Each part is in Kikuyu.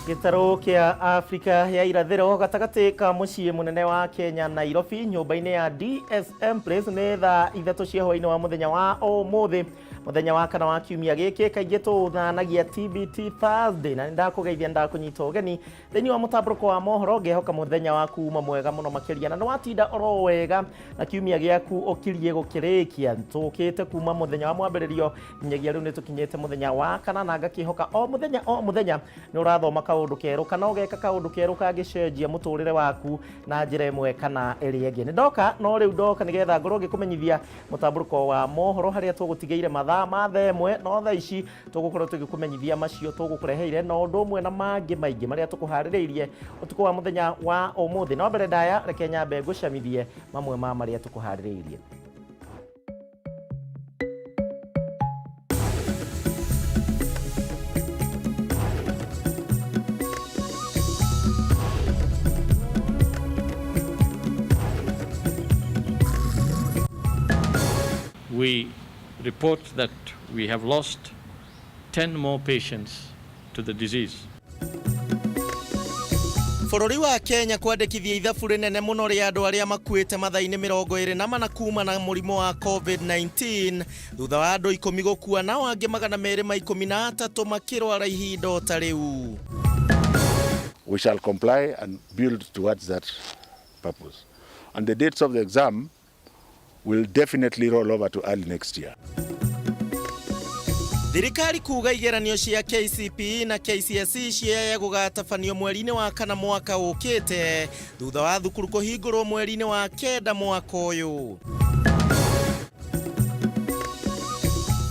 Gĩtarũ kĩa Afrika ya irathĩro gatagatĩ ka mũciĩ mũnene wa Kenya Nairobi, nyũmba-inĩ ya DSM Place nĩ thaa 3 cia hwaĩ-inĩ wa mũthenya wa ũmũthĩ, mũthenya wa kana wa kiumia gĩkĩ. Kaingĩ tũũthanagia TBT Thursday, na nĩndakũgeithia, nĩndakũnyita ũgeni thĩinĩ wa mũtambũrũko wa mohoro. Ngehoka mũthenya waku uma mwega mũno makĩria na nĩwatinda oro wega na kiumia gĩaku ũkirie gũkĩrĩkia. Tũkĩte kuma mũthenya wa mwambĩrĩrio nginyagia rĩu nĩtũkinyĩte mũthenya wa kana, na ngakĩhoka o mũthenya o mũthenya nĩ ũrathoma kaũndũ kerũ kana ũgeka kaũndũ kerũ kangĩcenjia mũtũrĩre waku na njĩra ĩmwe kana ĩrĩa ĩngĩ. Nĩ ndoka, no rĩu ndoka nĩgetha ngorwo ngĩkũmenyithia mũtambũrũko wa mohoro harĩa tũgũtigĩire mathaa ma thaa 1, no thaa ici tũgũkorwo tũgĩkũmenyithia macio tũgũkũreheire na ũndũ ũmwe na mangĩ maingĩ marĩa tũkũharĩrĩirie ũtukũ wa mũthenya wa ũmũthĩ. No mbere ndaya, reke nyambe ngũcamithie mamwe ma marĩa tũkũharĩrĩirie. We report that we have lost 10 more patients to the disease. Bũrũri wa Kenya kwandĩkithia ithabu rĩnene mũno rĩa andũ arĩa makuĩte mathaa-inĩ 24 kuma na mũrimũ wa COVID-19, thutha wa andũ 10 gũkua nao angĩ 213 makĩrwara ihinda o ta rĩu. We shall comply and build towards that purpose. And the dates of the exam will definitely roll over to early next year. Thirikari kuga igeranio cia KCPE na KCSE ciaya gũgatabanio mweri-inĩ wa kana mwaka ũkĩte, thutha wa thukuru kũhingũrwo mweri-inĩ wa 9 mwaka ũyũ.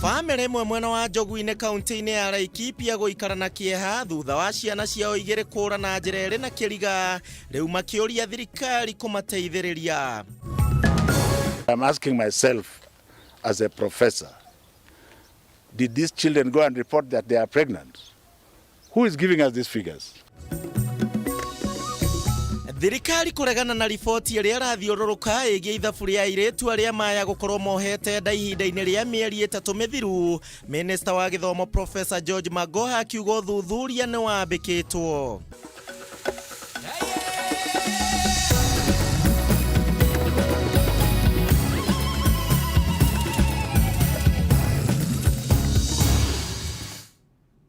Bamĩrĩ ĩmwe mwena wa Njogu-inĩ kaunti-inĩ ya Laikipia gũikara na kĩeha thutha wa ciana ciao 2 kũra na njĩra ĩrĩ na kĩriga, rĩu makĩũria thirikari kũmateithĩrĩria. I'm asking myself as a professor, did these children go and report that they are pregnant? Who is giving us these figures? Thirikari kũregana na riboti ĩrĩa ĩrathiũrũrũka ĩgiĩ ithabu rĩa airĩtu arĩa maya gũkorwo mohete nda ihinda-inĩ rĩa mĩeri 3 mĩthiru. Minista wa gĩthomo Professor George Magoha akiuga ũthuthuria nĩ wambĩkĩtwo.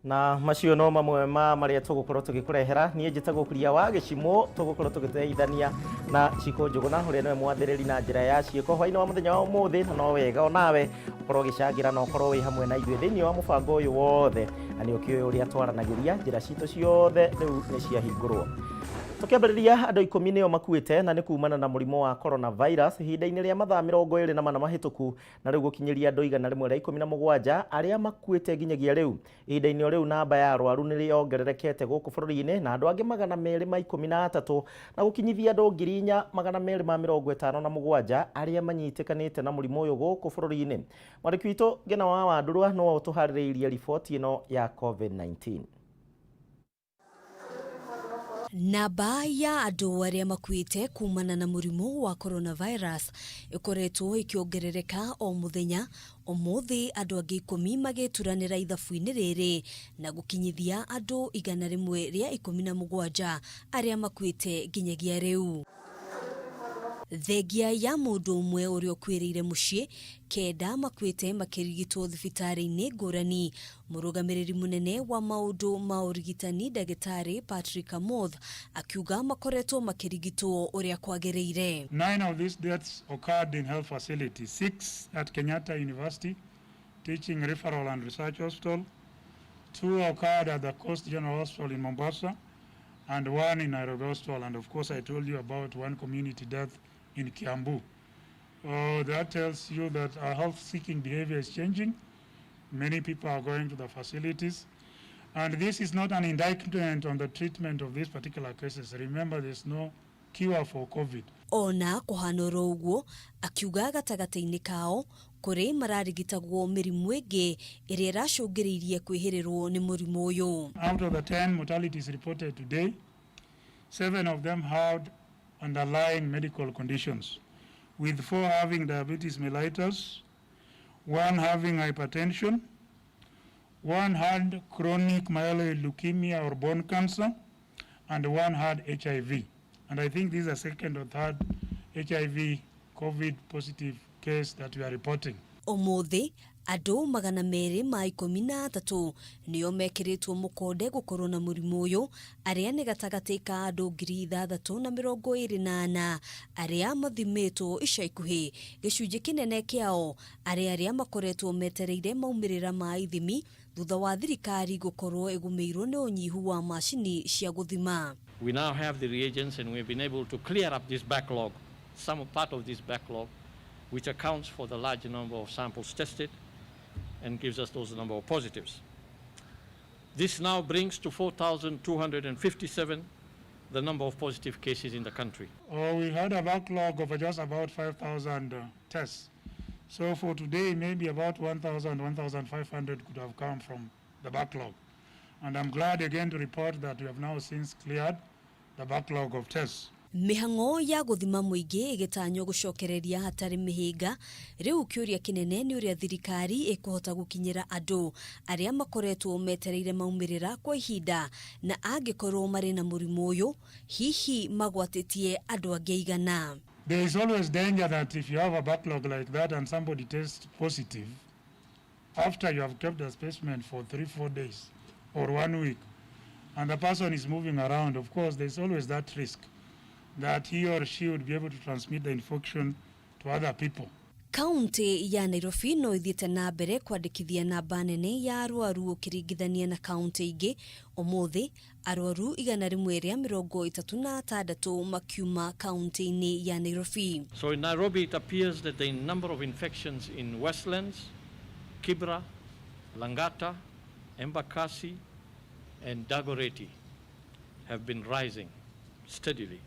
Na macio no mamwe ma marĩa tũgũkorwo tũgĩkũrehera. Niĩ njĩtagwo Kuria wa Gĩcimũ, tũgũkorwo tũgĩteithania na Cikũ Njũgũna ũrĩa nĩwe mwathĩrĩri na njĩra ya ciĩko hwaĩ-inĩ wa mũthenya wa ũmũthĩ, na no wega onawe ũkorwo ũgĩcangĩra na ũkorwo wĩ hamwe na ithuĩ thĩinĩ wa mũbango ũyũ wothe, na nĩ ũkĩũĩ ũrĩa twaranagĩria, njĩra citũ ciothe rĩu nĩ ciahingũrwo. Tũkĩambĩrĩria, andũ 10 nĩo makuĩte na nĩ kumana na mũrimũ wa coronavirus ihinda-inĩ rĩa mathaa 24 mahĩtũku, na rĩu gũkinyĩria andũ 117 arĩa makuĩte nginyagia rĩu. Ihinda-inĩ o rĩu namba ya arwaru nĩ yongererekete gũkũ bũrũri-inĩ na andũ angĩ 213, na gũkinyithia andũ 4257 arĩa manyitĩkanĩte na mũrimũ ũyũ gũkũ bũrũri-inĩ. Mwandĩki witũ Ngena wa Wandurwa nĩwe ũtũharĩrĩirie riboti ĩno ya COVID-19. Namba ya andũ arĩa makuĩte kumana na mũrimũ wa coronavirus ĩkoretwo ĩkĩongerereka o mũthenya. Ũmũthĩ andũ angĩ 10 magĩturanĩra ithabu-inĩ rĩrĩ na gũkinyithia andũ 117 arĩa makuĩte nginyagia rĩu. Thengia ya mũndũ ũmwe ũrĩa ũkuĩrĩire mũciĩ, 9 makuĩte makĩrigitwo thibitarĩ-inĩ ngũrani. Mũrũgamĩrĩri mũnene wa maũndũ ma ũrigitani ndagĩtarĩ Patrick Amoth akiuga makoretwo makĩrigitwo ũrĩa kwagĩrĩire. 9 of these deaths occurred in health facilities, 6 at Kenyatta University Teaching Referral and Research Hospital, 2 occurred at the Coast General Hospital in Mombasa, and 1 in Nairobi Hospital. And of course, I told you about 1 community death in Kiambu. That tells you that our health-seeking behavior is changing. Many people are going to the facilities. And this is not an indictment on the treatment of these particular cases. Remember, there's no cure for COVID. Ona kũhana oro ũguo, akiuga gatagatĩ-inĩ kao kũrĩ mararigitagwo mĩrimũ ĩngĩ ĩrĩa ĩracũngĩrĩirie kwĩhĩrĩrwo nĩ mũrimũ ũyũ. Out of the 10 mortalities reported today, 7 of them had underlying medical conditions, with 4 having diabetes mellitus, 1 having hypertension, One had chronic myeloid leukemia or bone cancer, and one had HIV. And I think this is the second or third HIV COVID positive case that we are reporting. Ũmũthĩ andũ 213 nĩo mekĩrĩtwo mũkonde gũkorwo na mũrimũ ũyũ, arĩa nĩ gatagatĩ ka andũ 6,024 arĩa mathimĩtwo ica ikuhĩ. Gĩcunjĩ kĩnene kĩao arĩ arĩa makoretwo metereire maumĩrĩra ma ithimi thutha wa thirikari gũkorwo ĩgũmĩirwo nĩ ũnyihu wa macini cia gũthima. We now have the reagents and we've been able to clear up this backlog, some part of this backlog, which accounts for the large number of samples tested and gives us those number of positives. This now brings to 4,257 the number of positive cases in the country. Oh, we had a backlog of just about 5,000 tests. So for today, maybe about 1,000, 1,500 could have come from the backlog. And I'm glad again to report that we have now since cleared the backlog of tests. Mĩhang'o ya gũthima mũingĩ ĩgĩtanywo gũcokereria hatarĩ mĩhĩnga. Rĩu kĩũria kĩnene nĩ ũrĩa thirikari ĩkũhota gũkinyĩra andũ arĩa makoretwo metereire maumĩrĩra kwa ihinda, na angĩkorwo marĩ na mũrimũ ũyũ, hihi magwatĩtie andũ angĩ aigana. There is always danger that if you have a backlog like that and somebody tests positive, after you have kept the specimen for 3-4 days or 1 week, and the person is moving around, of course, there's always that risk that he or she would be able to transmit the infection to other people. Kaunti ya Nairobi no ithiĩte na mbere kwandĩkithia namba nene ya arwaru ũkĩringithania na kaunti ingĩ. Ũmũthĩ arwaru 136 makiuma kaunti-inĩ ya Nairobi. So in Nairobi it appears that the number of infections in Westlands, Kibra, Langata, Embakasi and Dagoretti have been rising steadily.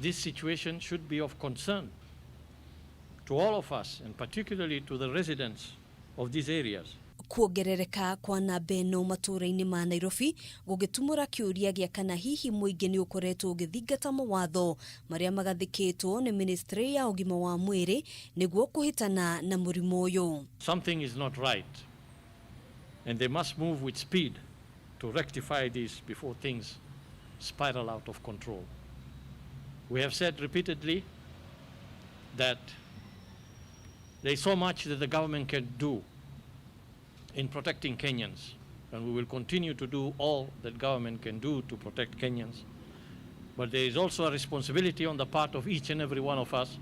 This situation should be of concern to all of us, and particularly to the residents of these areas. Kuongerereka kwa namba ĩno matũũra-inĩ ma Nairobi gũgĩtumũra kĩũria gĩa kana hihi mũingĩ nĩ ũkoretwo ũgĩthingata mawatho marĩa magathĩkĩtwo nĩ ministry ya ũgima wa mwĩrĩ nĩguo kũhĩtana na mũrimũ ũyũ. Something is not right, and they must move with speed to rectify this before things spiral out of control. We have said repeatedly that there is so much that the government can do in protecting Kenyans, and we will continue to do all that government can do to protect Kenyans. But there is also a responsibility on the part of each and every one of us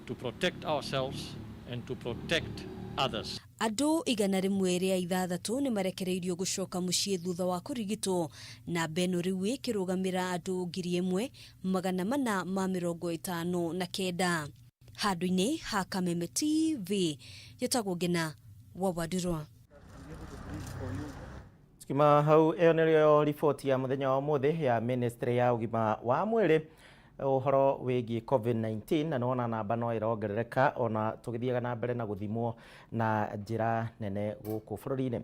to protect ourselves and to protect others. Andũ 106 nĩ marekereirio gũcoka mũciĩ thutha wa kũrigitwo, na ĩno rĩu ĩkĩrũgamĩra andũ 1,459. Handũ-inĩ ha Kameme TV, gĩtagwo Ngina wa Wandirwa. Tukima hau ĩyo nĩrĩo riboti ya mũthenya wa ũmũthĩ ya ministry ya ũgima wa mwĩrĩ ũhoro wĩgiĩ COVID-19, na nĩwona namba no ĩrongerereka ona tũgĩthiaga na mbere na gũthimwo na njĩra nene gũkũ bũrũri-inĩ.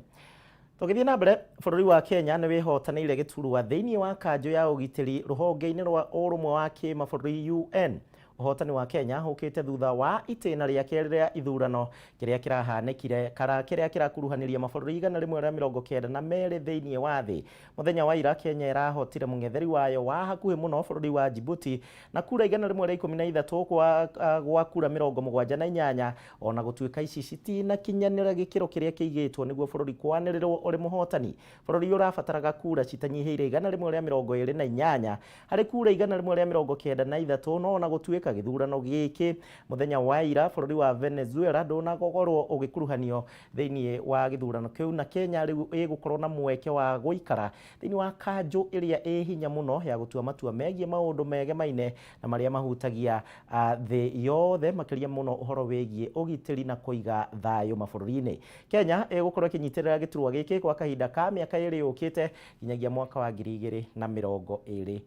Tũgĩthiĩ na mbere, bũrũri wa Kenya nĩ wĩhotanĩire gĩturwa thĩinĩ wa kanjũ ya ũgitĩri rũhonge-inĩ rwa ũrũmwe wa kĩmabũrũri UN. Ũhotani wa Kenya ũkĩte thutha wa itĩna rĩa kerĩ rĩa ithurano kĩrĩa kĩrahanĩkire kana kĩrĩa kĩrakuruhanirie mabũrũri 192 thĩinĩ wa thĩ. Mũthenya wa ira Kenya ĩrahotire mũng'etheri wayo wa hakuhĩ mũno bũrũri wa Djibouti na kura 113 gwa kura 78, ona gũtuĩka ici citinakinyanĩra gĩkĩro kĩrĩa kĩigĩtwo nĩguo bũrũri kwanĩrĩrwo ũrĩ mũhotani. Bũrũri ũrabataraga kura citanyihĩire 128 harĩ kura 193, no ona gũtuĩka gĩthurano gĩkĩ mũthenya wa ira bũrũri wa Venezuela ndũnagorwo ũgĩkuruhanio thĩinĩ wa gĩthurano kĩu, na Kenya rĩu ĩgũkorwo na mweke wa gũikara thĩinĩ wa kanjũ ĩrĩa ĩ hinya mũno ya gũtua matua megiĩ maũndũ megemaine na marĩa mahutagia thĩ yothe, makĩria mũno ũhoro wĩgiĩ ũgitĩri na kũiga thayũ mabũrũri-inĩ. Kenya ĩgũkorwo ĩkĩnyitĩrĩra gĩturwa gĩkĩ kwa kahinda ka mĩaka 2 yũkĩte nginyagia mwaka wa 2022.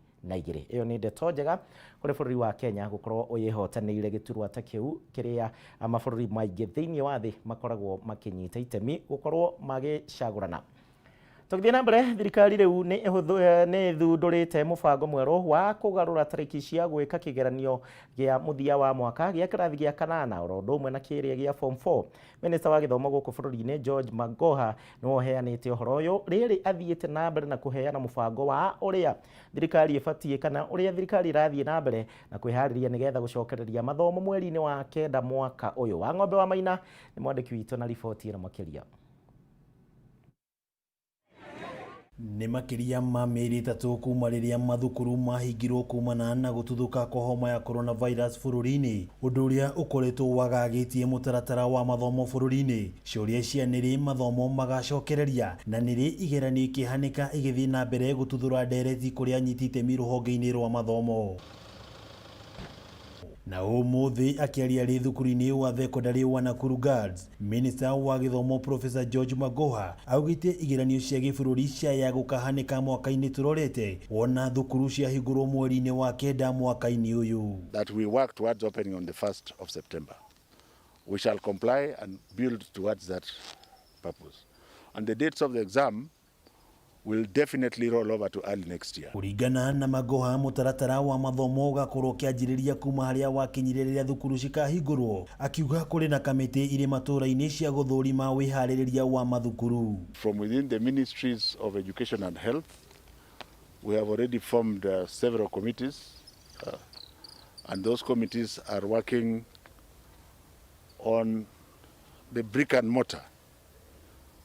Ĩyo nĩ ndeto njega kũrĩ bũrũri wa Kenya gũkorwo ũyĩhotanĩire gĩturwa ta kĩu kĩrĩa mabũrũri maingĩ thĩinĩ wa thĩ makoragwo makĩnyita itemi gũkorwo magĩcagũrana. Tũgĩthiĩ na mbere, thirikari rĩu nĩ ĩthundũrĩte mũbango mwerũ wa kũgarũra tarĩki cia gwĩka kĩgeranio gĩa mũthia wa mwaka gĩa kĩrathi gĩa kanana oro ũndũ ũmwe na kĩrĩa gĩa form 4. Minista wa gĩthomo gũkũ bũrũri-inĩ George Magoha nĩwe ũheanĩte ũhoro ũyũ rĩrĩ athiĩte na mbere na kũheana mũbango wa ũrĩa thirikari ĩbatiĩ kana ũrĩa thirikari ĩrathiĩ na mbere na kwĩharĩria nĩgetha gũcokereria mathomo mweri-inĩ wa 9 mwaka ũyũ. Wa Ng'ombe wa Maina nĩ mwandĩki witũ na riboti ĩno makĩria. Nĩ makĩria ma mĩeri 3 kuma rĩrĩa mathukuru mahingirwo kumana na gũtuthũka kwa homa ya coronavirus bũrũri-inĩ, ũndũ ũrĩa ũkoretwo wagagĩtie mũtaratara wa mathomo bũrũri-inĩ. Ciũria cia nĩrĩ mathomo magacokereria na nĩrĩ igeranio ikĩhanĩka igĩthiĩ na mbere gũtuthũra ndereti kũrĩa anyiti itemi rũhonge-inĩ rwa mathomo. Na ũmũthĩ akĩaria arĩ thukuru-inĩ wa thekondarĩ wa Nakuru Girls, Minister wa gĩthomo Professor George Magoha augĩte igeranio cia gĩbũrũri ciaya gũkahanĩka mwaka-inĩ tũrorete wona thukuru ciahingũrwo mweri-inĩ wa 9 mwaka-inĩ ũyũ. That we work towards opening on the 1st of September. We shall comply and build towards that purpose. And the dates of the exam will definitely roll over to early next year. Kũringana na Magoha, mũtaratara wa mathomo ũgakorwo ũkĩanjĩrĩria kuma harĩa wakinyire rĩrĩa thukuru cikahingũrwo, akiuga kũrĩ na kamĩtĩ irĩ matũũra-inĩ cia gũthũrima wĩharĩrĩria wa mathukuru. From within the ministries of education and health, we have already formed several committees, and those committees are working on the brick and mortar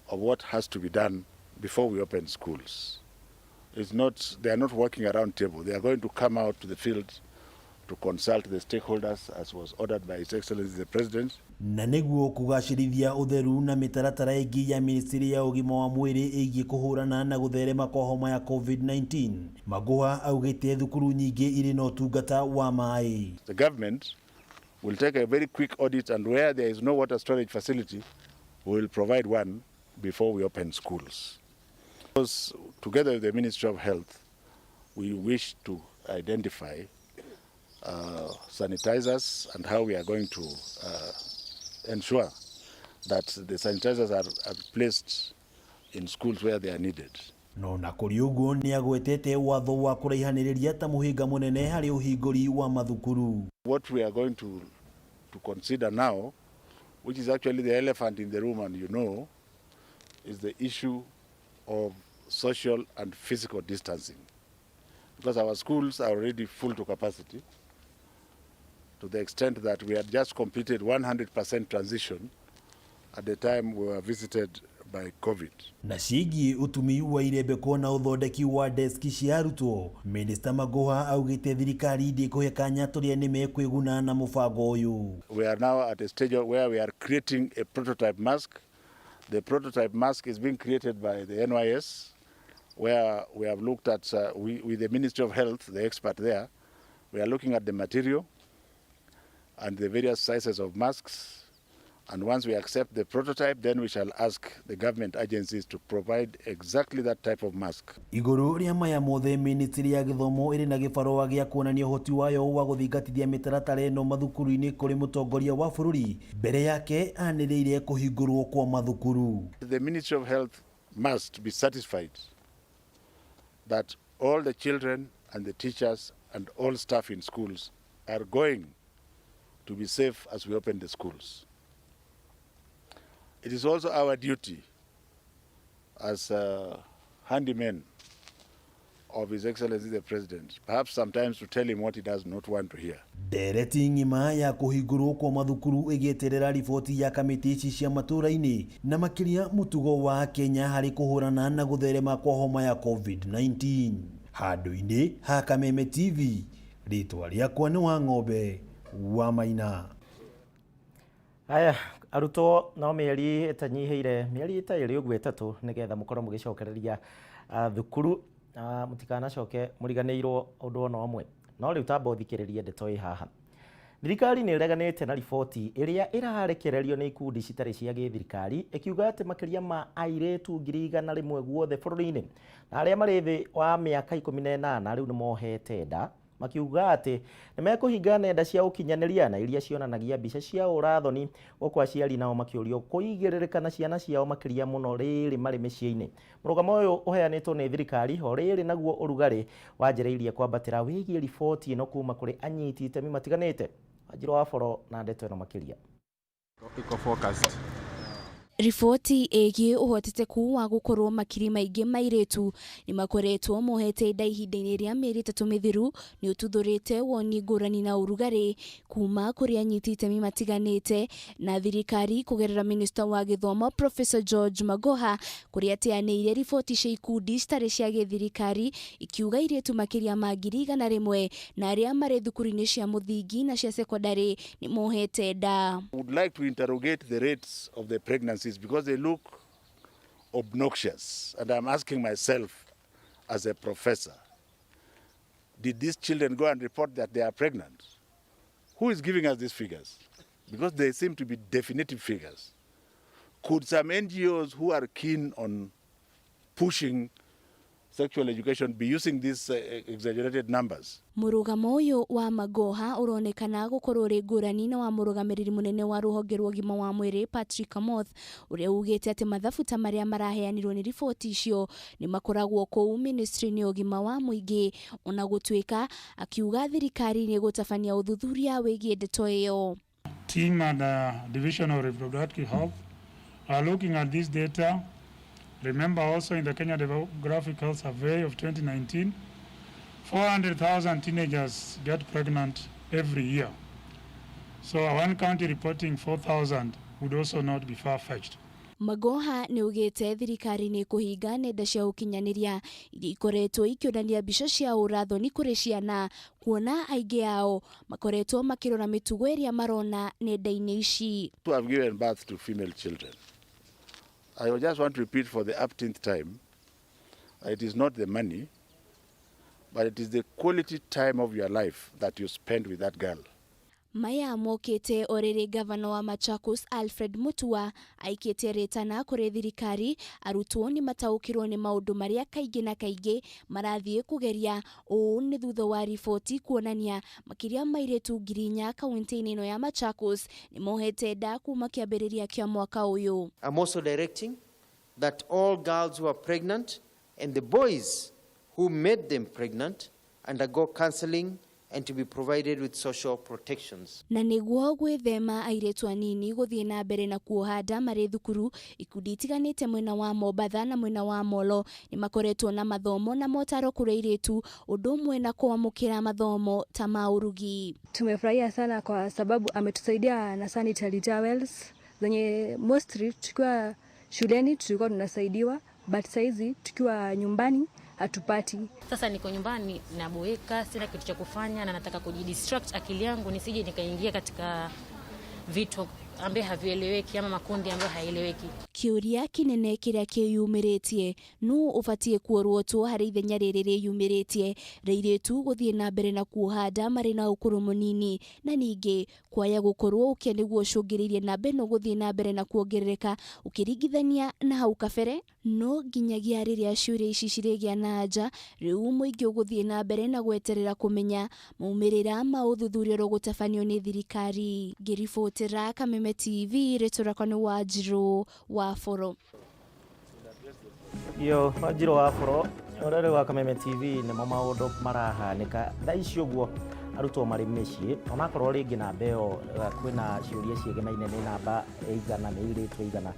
of what has to be done before we open schools. It's not, they are not working around table. They are going to come out to the field to consult the stakeholders as was ordered by His Excellency the President. Na nĩguo kũgacĩrithia ũtheru na mĩtaratara ĩngĩ ya ministry ya ũgima wa mwĩrĩ ĩgiĩ kũhũrana na gũtherema kwa homa ya COVID-19, Magoha augĩte thukuru nyingĩ irĩ na ũtungata wa maĩ. The government will take a very quick audit, and where there is no water storage facility, we will provide one before we open schools. Because together with the Ministry of Health, we wish to identify sanitizers and how we are going to ensure that the sanitizers are placed in schools where they are needed. No na kũrĩ ũguo nĩagwetete watho wa kũraihanĩrĩria ta mũhĩnga mũnene harĩ ũhingũri wa mathukuru. What we are going to consider now, which is actually the elephant in the room, and you know, is the issue of social and physical distancing. Because our schools are already full to capacity, to the extent that we had just completed 100% transition at the time we were visited by COVID. Na ciĩgiĩ ũtumi wa irembeko na ũthondeki wa deski cia arutwo, Minister Magoha augĩte thirikari ndĩkũhe kanya tũrĩa nĩmekwĩguna na mũbango ũyũ. We are now at a stage where we are creating a prototype mask. The prototype mask is being created by the NYS, where we have looked at, with the Ministry of Health, the expert there, we are looking at the material and the various sizes of masks. And once we accept the prototype, then we shall ask the government agencies to provide exactly that type of mask. Igũrũ rĩa maya mothe, ministry ya gĩthomo ĩrĩ na gĩbarũa gĩa kuonania ũhoti wayo wa gũthingatithia mĩtaratara ĩno mathukuru-inĩ kũrĩ mũtongoria wa bũrũri mbere yake anĩrĩire kũhingũrwo kwa mathukuru. The Ministry of Health must be satisfied that all the children and the teachers and all staff in schools are going to be safe as we open the schools. It is also our duty as handymen of His Excellency the President, perhaps sometimes to tell him what he does not want to hear. Ndereti ng'ima ya kũhingũrwo kwa mathukuru ĩgĩeterera riboti ya kamĩtĩ ici cia matũũra-inĩ na makĩria mũtugo wa Kenya harĩ kũhũrana na gũtherema kwa homa ya COVID-19. Handũ-inĩ ha Kameme TV, rĩtwa rĩakwa nĩ wa Ng'ombe wa Maina. Aya, arutwo no mĩeri ĩtanyihĩire mĩeri ta ĩrĩ ũguo 3 nĩgetha mũkorwo mũgĩcokereria thukuru, mũtikanacoke mũriganĩirwo ũndũ ona ũmwe. No rĩu tamba ũthikĩrĩrie ndeto ĩ haha. Thirikari nĩ ĩreganĩte na riboti ĩrĩa ĩrarekererio nĩ ikundi citarĩ cia gĩthirikari ĩkiuga atĩ makĩria ma airĩtu 100,000 guothe bũrũri-inĩ na arĩa marĩ thĩ wa mĩaka 18 rĩu nĩ mohete nda. Makiuga atĩ nĩ mekũhinga nenda cia ũkinyanĩria na iria cionanagia mbica cia ũrathoni, gũkũ aciari nao makĩũrio kũigĩrĩrĩka na ciana ciao makĩria mũno rĩrĩ marĩ mĩciĩ-inĩ. Mũrũgamo ũyũ ũheanĩtwo nĩ thirikari o rĩrĩ naguo ũrugarĩ wanjĩrĩirie kwambatĩra wĩgiĩ riboti ĩno kuma kũrĩ anyiti itemi matiganĩte. Wanjiru wa Boro na ndeto ĩno makĩria. Iko focused. Riboti ĩgiĩ ũhotekeku wa gũkorwo makiri maingĩ ma airĩtu nĩ makoretwo mohete nda ihinda-inĩ rĩa mĩeri 3 mĩthiru nĩ ũtuthũrĩte woni ngũrani na ũrugarĩ kuma kũrĩ anyiti itemi matiganĩte na thirikari kũgerera minista wa gĩthomo Professor George Magoha kũrĩa ateanĩire riboti cia ikundi citarĩ cia gĩthirikari ikiuga airĩtu makĩria ma 100,000 na arĩa marĩ thukuru-inĩ cia mũthingi na cia sekondarĩ nĩ mohete nda. Would like to interrogate the rates of the pregnancies because they look obnoxious, and I'm asking myself as a professor, did these children go and report that they are pregnant? Who is giving us these figures? Because they seem to be definitive figures. Could some NGOs who are keen on pushing sexual education be using these exaggerated numbers? Mũrũgamo ũyũ wa Magoha ũronekana gũkorwo ũrĩ ngũrani na wa mũrũgamĩrĩri mũnene wa rũhonge rwa ũgima wa mwĩrĩ Patrick Amoth ũrĩa ugĩte atĩ mathabu ta marĩa maraheanirwo nĩ riboti icio nĩ makoragwo kũu ministry-inĩ ya ũgima wa mũingĩ, ona gũtuĩka akiuga thirikari nĩ ĩgũtabania ũthuthuria wĩgiĩ ndeto ĩyo. Team at the Division of Reproductive Health are looking at this data. Remember also in the Kenya Demographic Health Survey of 2019, 400,000 teenagers get pregnant every year. So one county reporting 4,000 would also not be far-fetched. Magoha nĩ ugĩte thirikari nĩ kũhinga nenda cia ũkinyanĩria iria ikoretwo ikĩonania mbica cia ũrathoni kũrĩ ciana, kuona aingĩ ao makoretwo makĩrora mĩtugo ĩrĩa marona nenda-inĩ ici. Who have given birth to female children. I just want to repeat for the upteenth time, it is not the money, but it is the quality time of your life that you spend with that girl. Maya mokĩte o rĩrĩ gavana wa Machakos Alfred Mutua aikĩtie rĩtana kũrĩ thirikari arutwo nĩ mataũkĩrwo nĩ maũndũ marĩa kaingĩ na kaingĩ marathiĩ kũgeria. Ũũ nĩ thutha wa riboti kuonania makĩria ma airĩtu 4,000 kaunti-inĩ ĩno ya Machakos nĩ mohete nda kuma kĩambĩrĩria kĩa mwaka ũyũ. I'm also directing that all girls who are pregnant and the boys who made them pregnant undergo counseling and to be provided with social protections. Na nĩguo gwĩthema airĩtu anini gũthiĩ na mbere na kuoha nda marĩ thukuru, ikundi itiganĩte mwena wa Mombatha na mwena wa Molo nĩ makoretwo na mathomo na motaro kũrĩ airĩtu, ũndũ ũmwe na kwamũkĩra mathomo ta ma ũrugi. Tumefurahia sana kwa sababu ametusaidia na sanitary towels zenye mostly tukiwa shuleni tulikuwa tunasaidiwa, but saizi tukiwa nyumbani hatupati. Sasa niko nyumbani naboeka, sina kitu cha kufanya na nataka kujidistract akili yangu nisije nikaingia katika vitu ambaye havieleweki ama makundi ambayo haeleweki. Kĩũria kĩnene kĩrĩa kĩyumĩrĩtie nũ ũbatiĩ kuorwotwo harĩ ithenya rĩrĩ rĩyumĩrĩtie rĩirĩtu gũthiĩ na mbere na kuoha nda marĩ na ũkũrũ mũnini, na ningĩ kwaya gũkorwo ũkĩa nĩguo ũcũngĩrĩirie namba ĩno gũthiĩ na mbere na kuongerereka ũkĩringithania na hau kabere. No nginyagia rĩrĩa ciũria ici cirĩgĩa na anja, rĩu mũingĩ ũgũthiĩ na mbere na gweterera kũmenya maumĩrĩra ma ũthuthuria ũrĩa ũgũtabanio nĩ thirikari. Ngĩribotera Kameme TV, rĩtwa rĩakwa nĩ Wanjiru wa Boro. Yo, Wanjiru wa Boro, ũrĩa ũrĩ wa Kameme TV, nĩmo maũndũ marahanĩka thaa ici ũguo arutwo marĩ mĩciĩ, onakorwo rĩngĩ namba ĩyo kwĩna ciũria ciĩgemaine nĩ namba ĩigana nĩ airĩtu aigana.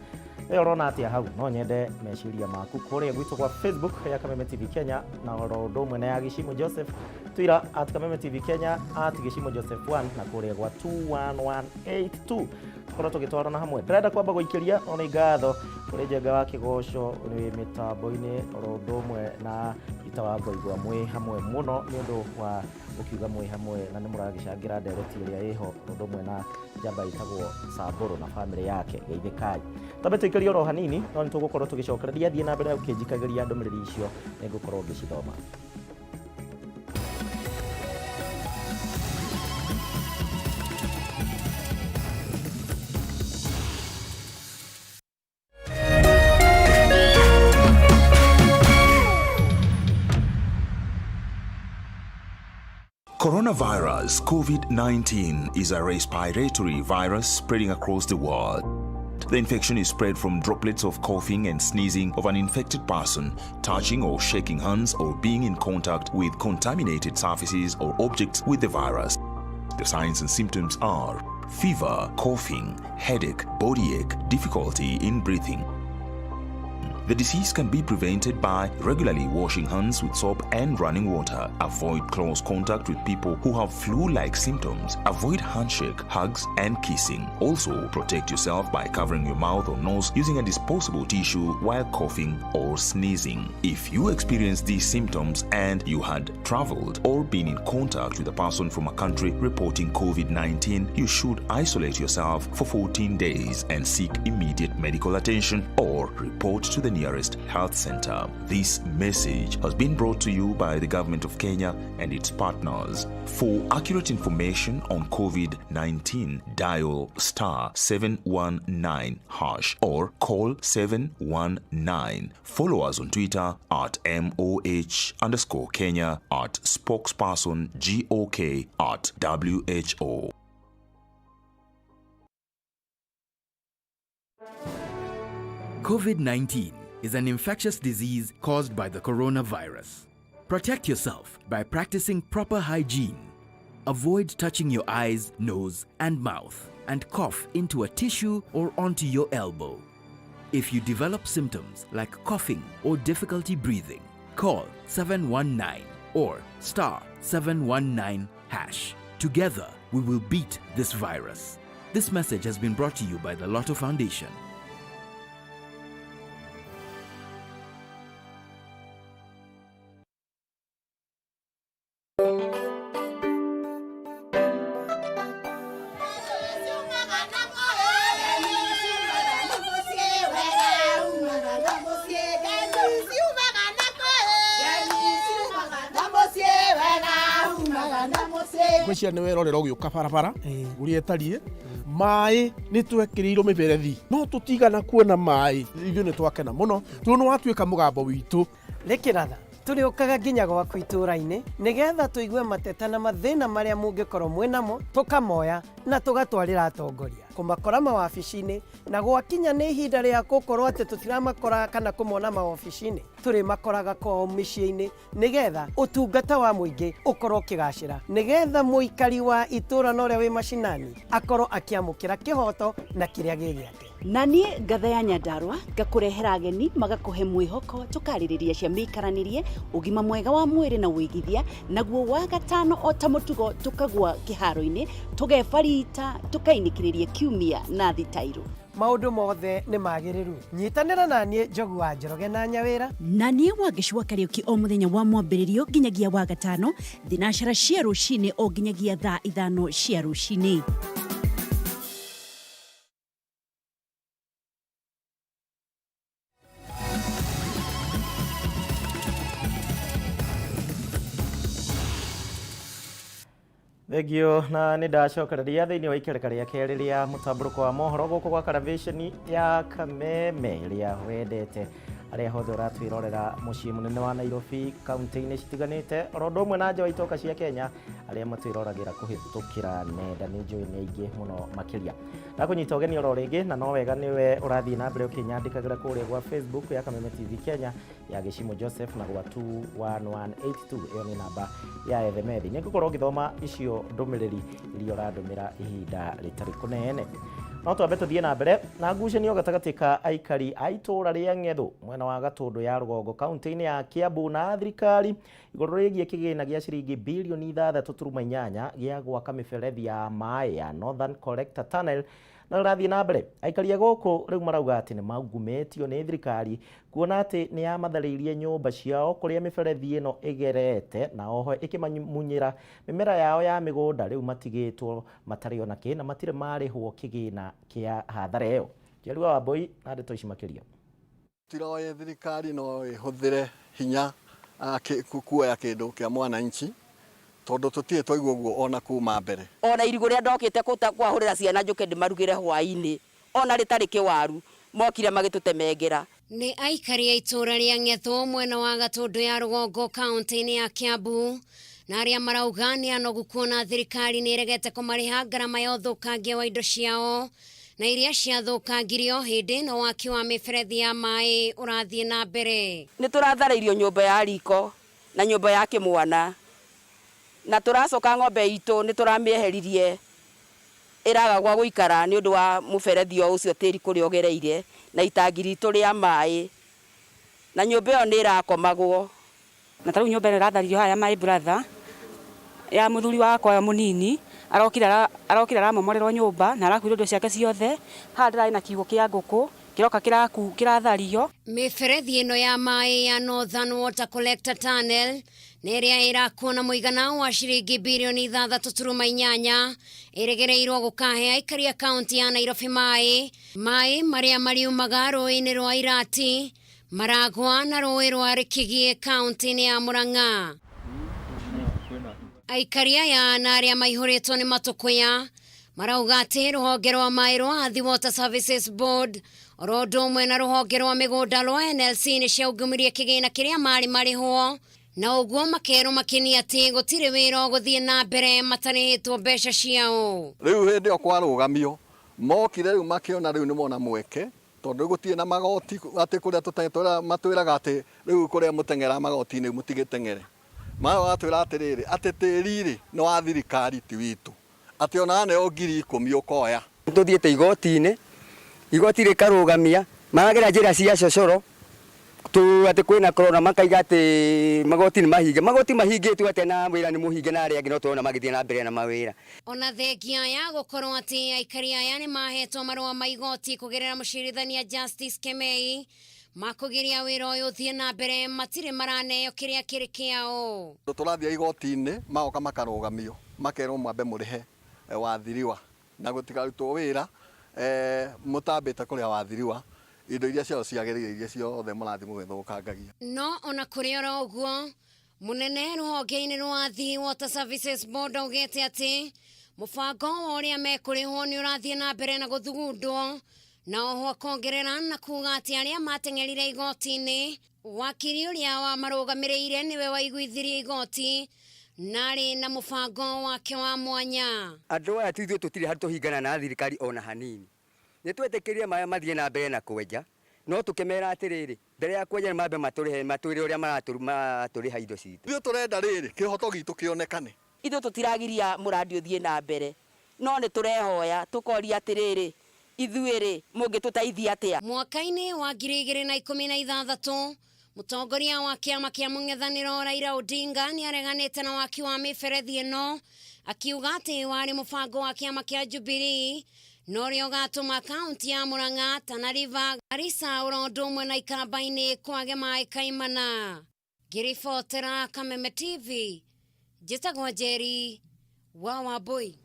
We ũrona atĩa hau? No nyende meciria maku kũrĩa gwitũ gwa Facebook ya Kameme TV Kenya na oro ũndũ ũmwe na ya Gĩcimu Joseph, Twitter at Kameme TV Kenya, at Gĩcimu Joseph 1 na kũrĩa gwa 21182. Tũkorwo tũgĩtwarana hamwe. Ndĩrenda kwamba gũikĩria no nĩ ngatho kũrĩ Njenga wa Kĩgoco wĩ mĩtambo-inĩ oro ũndũ ũmwe na Peter wa Ngoigwa mwĩ hamwe mũno nĩ ũndũ wa gũkiuga mwĩ hamwe na nĩ mũragĩcangĩra ndereti ĩrĩa ĩho ũndũ ũmwe na njamba ĩtagwo Samburu na bamĩrĩ yake geithĩkai. Twambe tũikĩrie oro hanini no nĩ tũgũkorwo tũgĩcokereria thiĩ na mbere ũkĩnjikagĩria ndũmĩrĩri icio nĩ ngũkorwo ngĩcithoma. Coronavirus COVID-19 is a respiratory virus spreading across the world. The infection is spread from droplets of coughing and sneezing of an infected person, touching or shaking hands, or being in contact with contaminated surfaces or objects with the virus. The signs and symptoms are fever, coughing, headache, body ache, difficulty in breathing. The disease can be prevented by regularly washing hands with soap and running water. Avoid close contact with people who have flu-like symptoms. Avoid handshake, hugs, and kissing. Also, protect yourself by covering your mouth or nose using a disposable tissue while coughing or sneezing. If you experience these symptoms and you had traveled or been in contact with a person from a country reporting COVID-19, you should isolate yourself for 14 days and seek immediate medical attention or report to the nearest health center. This message has been brought to you by the government of Kenya and its partners. For accurate information on COVID-19, dial star 719 hash or call 719. Follow us on Twitter at MOH underscore Kenya, at spokesperson GOK, at WHO. COVID-19 is an infectious disease caused by the coronavirus. Protect yourself by practicing proper hygiene. Avoid touching your eyes, nose, and mouth, and cough into a tissue or onto your elbow. If you develop symptoms like coughing or difficulty breathing, call 719 or star 719 hash. Together, we will beat this virus. This message has been brought to you by the Lotto Foundation. Ngwĩciria nĩ werorera ũgĩũka barabara ũrĩa ĩtariĩ. Maĩ nĩ twekĩrĩirwo mĩberethi, no tũtigana kuona maĩ. Ithuĩ nĩ twakena mũno tondũ nĩ watuĩka mũgambo witũ. Rĩkĩratha tũrĩũkaga nginya gwaku itũũra-inĩ nĩgetha tũigue mateta na mathĩna marĩa mũngĩkorwo mwĩ namo, tũkamoya na tũgatwarĩra atongoria kũmakora mawabici-inĩ. Na gwakinya nĩ ihinda rĩa gũkorwo atĩ tũtiramakora kana kũmona mawabici-inĩ, tũrĩmakoraga kwao mĩciĩ-inĩ nĩgetha ũtungata wa mũingĩ ũkorwo ũkĩgacĩra, nĩgetha mũikari wa itũũra na ũrĩa wĩ macinani akorwo akĩamũkĩra kĩhoto na kĩrĩa gĩ gĩake. Na niĩ ngatha ya Nyandarũa ngakũrehera ageni magakũhe mwĩhoko, tũkarĩrĩria cia mĩikaranĩrie, ũgima mwega wa mwĩrĩ na wĩigithia. Naguo wa gatano, o ta mũtugo, tũkagwa kĩharo-inĩ, tũgebarita, tũkainĩkĩrĩria kiumia na thitairũ. Maũndũ mothe nĩ magĩrĩru. Nyitanĩra na niĩ Njogu wa Njoroge na Nyawĩra. Na niĩ Wangeci wa Kariũki, o mũthenya wa mwambĩrĩrio nginyagia wa gatano, thinacara cia rũcinĩ o nginyagia thaa 5 cia rũcinĩ. Thengio, na nĩ ndacokereria thĩinĩ wa ikereka rĩa kerĩ rĩa mũtambũrũko wa mohoro gũkũ gwa karavĩceni ya Kameme ĩrĩa wendete. Arĩa hothe ũratwĩrorera mũciĩ mũnene wa Nairobi, kaunti-inĩ citiganĩte, oro ũndũ ũmwe na nja wa itoka cia Kenya, arĩa matwĩroragĩra kũhĩtũkĩra nenda, nĩ njũĩ nĩ aingĩ mũno makĩria. Ndakũnyita ũgeni oro rĩngĩ, na no wega nĩwe ũrathiĩ na mbere ũkĩnyandĩkagĩra kũrĩa gwa Facebook ya Kameme TV Kenya, ya Gĩcimo Joseph, na gwa 21182, ĩyo nĩ namba ya ethemethi. Nĩ ngũkorwo ngĩthoma icio ndũmĩrĩri iria ũrandũmĩra ihinda rĩtarĩ kũnene. No twambe tũthiĩ na mbere na ngucanio gatagatĩ ka aikari a itũũra rĩa Ng'ethũ mwena wa Gatũndũ ya rũgongo, kaunti-inĩ ya Kiambu, na thirikari igũrũ rĩgiĩ kĩgĩna gĩa ciringi birioni 6.8 gĩa gwaka mĩberethi ya maĩ ya Northern Collector Tunnel na rĩrathiĩ na mbere. Aikari a gũkũ rĩu marauga atĩ nĩ maungumĩtio nĩ thirikari, kuona atĩ nĩ yamatharĩirie nyũmba ciao kũrĩa mĩberethi ĩno ĩgerete, na oho ĩkĩmamunyĩra mĩmera yao ya mĩgũnda. Rĩu matigĩtwo matarĩ ona kĩ na matirĩ marĩhwo kĩgĩna kĩa hathara ĩyo. Kĩarua wa Mbui na ndeto ici makĩria. Tiroĩ thirikari no ĩhũthĩre hinya kuoya kĩndũ kĩa mwananchi, tondũ tũtirĩ twaigua ũguo ona kuma mbere. Ona irigũ rĩrĩa ndokĩte kwahũrĩra ciana njũke ndĩmarugĩre hwaĩ-inĩ, ona rĩtarĩ kĩwaru, mokire magĩtũtemengera. Nĩ aikari a itũũra rĩa Ng'ethũ mwena wa Gatũndũ ya rũgongo, kaunti-inĩ ya Kiambu, na arĩa marauga nĩ anogu kuona thirikari nĩ ĩregete kũmarĩha ngarama ya ũthũkangia wa indo ciao na iria ciathũkangirio hĩndĩ ĩno waki wa mĩberethi ya maĩ ũrathiĩ na mbere. Nĩ tũratharĩirio nyũmba ya riko na nyũmba ya kĩmwana na tũracoka ng'ombe itũ nĩ tũramĩeheririe ĩraga gwa gũikara nĩ ũndũ wa mũberethi o ũcio tĩri kũrĩa ũgereire na itangi ritũ rĩa maĩ na nyũmba ĩyo nĩ ĩrakomagwo. Na ta rĩu nyũmba ĩno ĩratharirio haha ya my brother ya mũthuri wakwa mũnini arokire arokire aramomorerwo nyũmba na arakuirwo indo ciake ciothe. Haha ndĩrarĩ na kiugũ kĩa ngũkũ kĩroka kĩrathario. Mĩberethi ĩno ya maĩ ya Northern Water Collector Tunnel nĩ ĩrĩa ĩrakwo na mũigana wa ciringi birioni 6.8 ĩregereirwo gũkahe aikari a kaunti ya Nairobi maĩ. Maĩ marĩa mariumaga rũĩ-inĩ rwa Irati, Maragwa na rũĩ rwa Rĩkĩgiĩ kaunti-inĩ ya Murang'a. Aikari aya na arĩa maihũrĩtwo nĩ matũkũya marauga atĩ rũhonge rwa maĩ rwa Athi Water Services Board oro ũndũ ũmwe na rũhonge rwa mĩgũnda rwa NLC nĩ ciaungumirie kĩgĩna kĩrĩa marĩ marĩhwo na ũguo makerwo makĩni atĩ gũtirĩ wĩra ũgũthiĩ na mbere matarĩhĩtwo mbeca ciao. Rĩu hĩndĩ ĩyo kwarũgamio mokire rĩu makĩona rĩu nĩ mona mweke tondũ rĩu gũtirĩ na magoti atĩ kũrĩa tũteng'eraga matwĩraga atĩ rĩu kũrĩa mũteng'eraga magoti-inĩ mũtigĩteng'ere. Magatwĩra atĩrĩrĩ atĩ tĩri rĩ nĩ wa thirikari ti witũ, atĩ ona waneo 10,000 ũkoya. Tũthiĩte igoti-inĩ, igoti rĩkarũgamia, maragera njĩra cia cocoro, atĩ kwĩna corona makaiga atĩ magoti nĩ mahinge. Magoti mahingĩtwo atĩa na wĩra nĩ mũhinge na arĩa angĩ no tũrona magĩthiĩ na mbere na mawĩra. Ona thengia ya gũkorwo atĩ aikari aya nĩ mahetwo marũa ma igoti kũgerera mũcirithania Justice Kemei ma kũgiria wĩra ũyũ ũthiĩ na mbere matirĩ maraneo kĩrĩa kĩrĩ kĩao. Tũrathiĩ igoti-inĩ magoka makarũgamio makerwo mwambe mũrĩhe wathiriwa na gũtikarutwo wĩra mũtambĩte kũrĩha wathiriwa indo iria ciao ciagĩrĩire iria ciothe mũrathiĩ mũgĩthũkangagia. No ona kũrĩ oro ũguo mũnene rũhonge-inĩ rwa Athi Water Services Board augĩte atĩ mũbango wa ũrĩa mekũrĩhwo nĩ ũrathiĩ na mbere na gũthugundwo na oho akongerera na kuga atĩ arĩa mateng'erire igoti-inĩ wakiri ũrĩa wamarũgamĩrĩire nĩwe waiguithirie igoti na arĩ na mũbango wake wa mwanya. Andũ aya ithuĩ tũtirĩ handũ tũhingana na thirikari ona hanini. Nĩ twetĩkĩrire maĩ mathiĩ na mbere na kwenja, no tũkĩmera atĩrĩrĩ, mbere ya kwenja nĩ mambe matũrĩhe, matwĩre ũrĩa maratũrĩha indo citũ. Ithuĩ tũrenda rĩrĩ, kĩhoto gitũ kĩonekane. Ithuĩ tũtiragiria mũrandi ũthiĩ na mbere, no nĩ tũrehoya tũkoria atĩrĩrĩ, ithuĩ rĩ, mũngĩtũteithia atĩa? Mwaka-inĩ wa 2016 mũtongoria wa kĩama kĩa mũng'ethanĩro Raila Odinga nĩ areganĩte na waki wa mĩberethi ĩno akiuga atĩ warĩ mũbango wa kĩama kĩa Jubilee na ũrĩa ũgatũma kaunti ya Murang'a, Tana River, Garissa oro ũndũ ũmwe na Ikamba-inĩ kwage maĩ kaimana. Ngĩribotera Kameme TV njĩtagwo Njeri wa Wambui.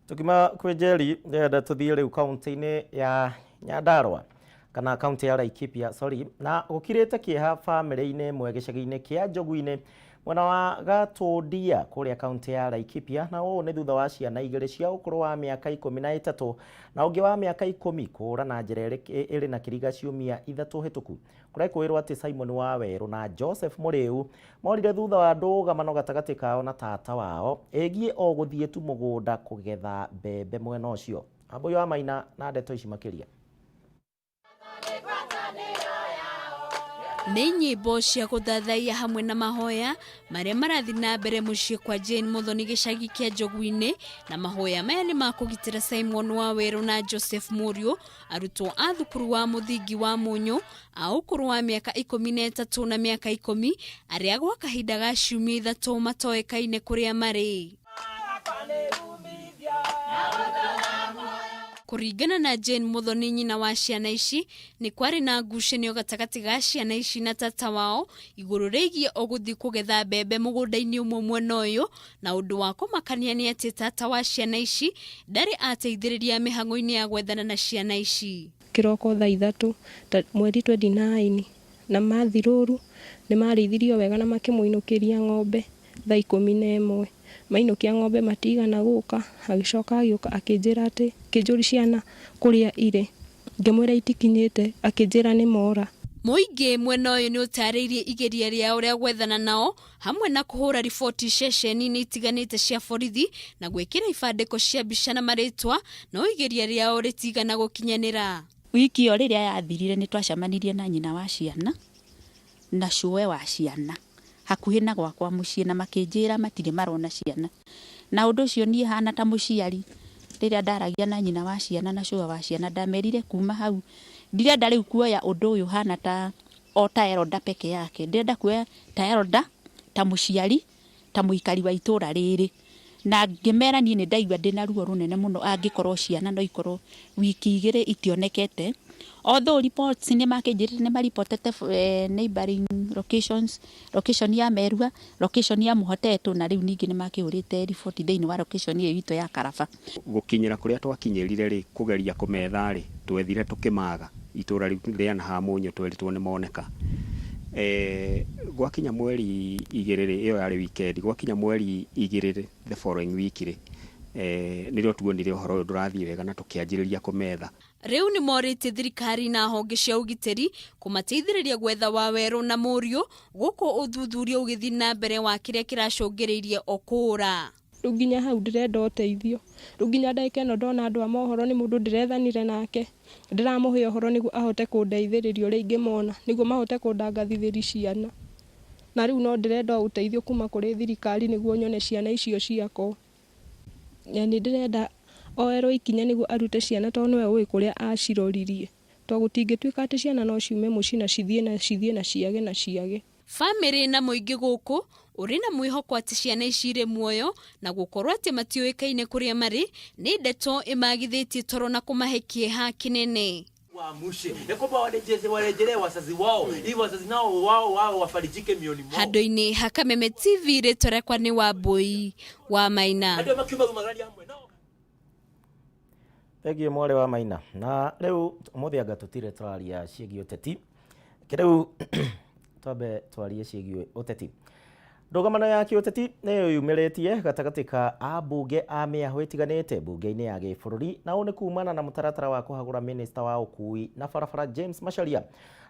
Tukiuma kwĩ Njeri ndĩrenda tũthiĩ rĩu kaunti-inĩ ya Nyandarua kana kaunti ya Laikipia sorry, na gũkirĩte kĩeha bamĩrĩ-inĩ ĩmwe gĩcagi-inĩ kĩa Njogu-inĩ mwena wa Gatũndia kũrĩa kaunti ya Laikipia, na ũũ nĩ thutha wa ciana igĩrĩ cia ũkũrũ wa mĩaka 13 na ũngĩ wa mĩaka 10 kũũra na njĩra ĩrĩ na kĩriga ciumia 3 hĩtũku. Kũrekũĩrwo atĩ Simon Wawerũ na Joseph Mũrĩu morire thutha wa ndũgamano gatagatĩ kao na tata wao ĩgiĩ o gũthiĩ tu mũgũnda kũgetha mbembe mwena ũcio. Wambũi wa Maina na ndeto ici makĩria. Nĩ nyĩmbo cia gũthathaiya hamwe na mahoya marĩa marathiĩ na mbere mũciĩ kwa Jane Muthoni gĩcagi kĩa Njogu-inĩ, na mahoya maya nĩ ma kũgitĩra Simon Wawerũ na Joseph Mũriũ, arutwo a thukuru wa mũthingi wa Mũnyũ a ũkũrũ wa mĩaka 13 na mĩaka 10, arĩa gwa kahinda ga ciumia 3 matoĩkaine kũrĩa marĩ. Kũringana na Jane Muthoni nyina wa ciana ici, nĩ kwarĩ na ngucanio gatagatĩ ga ciana ici na tata wao igũrũ rĩgiĩ o gũthiĩ kũgetha mbembe mũgũnda-inĩ ũmwe mwena ũyũ, na ũndũ wa kũmakania nĩ atĩ tata wa ciana ici ndarĩ ateithĩrĩria mĩhang'o-inĩ ya gwethana na ciana ici. Kĩroko thaa 3 mweri 29 na mathirũru nĩ marĩithirio wega na makĩmũinũkĩria ng'ombe thaa 11. Mainũkia ng'ombe matigana gũka, agĩcoka agĩũka akĩnjĩra atĩ akĩnjũria ciana kũrĩa irĩ, ngĩmwĩra itikinyĩte, akĩnjĩra nĩ mora. Mũingĩ mwena ũyũ nĩ ũtarĩirie igeria rĩao rĩa gwethana nao hamwe na kũhũra riboti ceceni-inĩ itiganĩte cia borithi na gwĩkĩra ibandĩko cia mbica na marĩtwa, no igeria rĩao rĩtigana gũkinyanĩra. Wiki ĩyo rĩrĩa yathirire nĩ twacemanirie na nyina wa ciana na cũwe wa ciana hakuhĩ na gwakwa mũciĩ na makĩnjĩra matirĩ marona ciana. Na ũndũ ũcio niĩ hana ta mũciari rĩrĩa ndaragia na nyina wa ciana na cũwe wa ciana ndamerire kuma hau ndirenda rĩu kuoya ũndũ ũyũ hana ta o ta elder peke yake, ndĩrenda kuoya ta elder, ta mũciari, ta mũikari wa itũra rĩrĩ. Na ngĩmera niĩ nĩ ndaigua ndĩna ruo rũnene mũno angĩkorwo ciana no ikorwo wiki igĩrĩ itionekete. Although reports nĩ makĩnjĩrire nĩ maripotete neighboring locations, location ya Merua, location ya Muhotetũ, na rĩu ningĩ nĩ makĩhũrĩte riboti thĩinĩ wa location ĩyo itũ ya Karaba. Gũkinyĩra kũrĩa twakinyĩrire rĩ, kũgeria kũmetha rĩ, twethire tũkĩmaga itũra rĩu rĩa Nahamũnyũ tweritwo nĩ moneka. Gwakinya mweri 2 rĩ, ĩyo yarĩ weekend, gwakinya mweri 2 rĩ, the following week rĩ, nĩrĩo tuonire ũhoro ũyũ ndũrathiĩ wega na tũkĩanjĩrĩria kũmetha. Rĩu nĩ morĩtie thirikari na honge cia ũgitĩri kũmateithĩrĩria gwetha Wawerũ na mũriũ gũkũ ũthuthuria ũgĩthiĩ na mbere wa kĩrĩa kĩracũngĩrĩirie o kũũra. Rĩu nginya hau ndĩrenda ũteithio, rĩu nginya ndagĩka ĩno ndona andũ a mohoro nĩ mũndũ ndĩrethanire nake, ndĩramũhe ũhoro nĩguo ahote kũndeithĩrĩria ũrĩa ingĩmona, nĩguo mahote kũndangathithĩria ciana. Na rĩu no ndĩrenda ũteithio kuma kũrĩ thirikari nĩguo nyone ciana icio ciakwa. Na nĩ ndĩrenda oerwo ikinya nĩguo arute ciana tondũ nĩwe ũĩ kũrĩa aciroririe. Tondũ gũtingĩtuĩka atĩ ciana no ciume mũciĩ na cithiĩ na cithiĩ na ciage na ciage. Bamĩrĩ na mũingĩ gũkũ ũrĩ na mwĩhoko atĩ ciana ici irĩ muoyo na gũkorwo atĩ matiũĩkaine kũrĩa marĩ nĩ ndeto ĩmagithĩtie toro na kũmahe kĩeha kĩnene. Waamushe ya kwamba warejelee wazazi wao ili wazazi nao wao wao wafarijike mioni mwao. Handũ-inĩ ha Kameme TV rĩtwa rĩakwa nĩ Wambui wa Maina. Andũ makiuma magari hamwe no. Thengiũ mwarĩ wa Maina. Na rĩu ũmũthĩ anga tũtire tũraria ciĩgiĩ ũteti. Rĩu twambe twarie ciĩgiĩ ũteti. Ndũgamano ya kĩũteti nĩyo yumĩrĩtie gatagatĩ ka ambunge a mĩahũ ĩtiganĩte mbunge-inĩ ya gĩbũrũri, na ũũ nĩ kumana na mũtaratara wa kũhagũra minista wa ũkui na barabara James Macharia,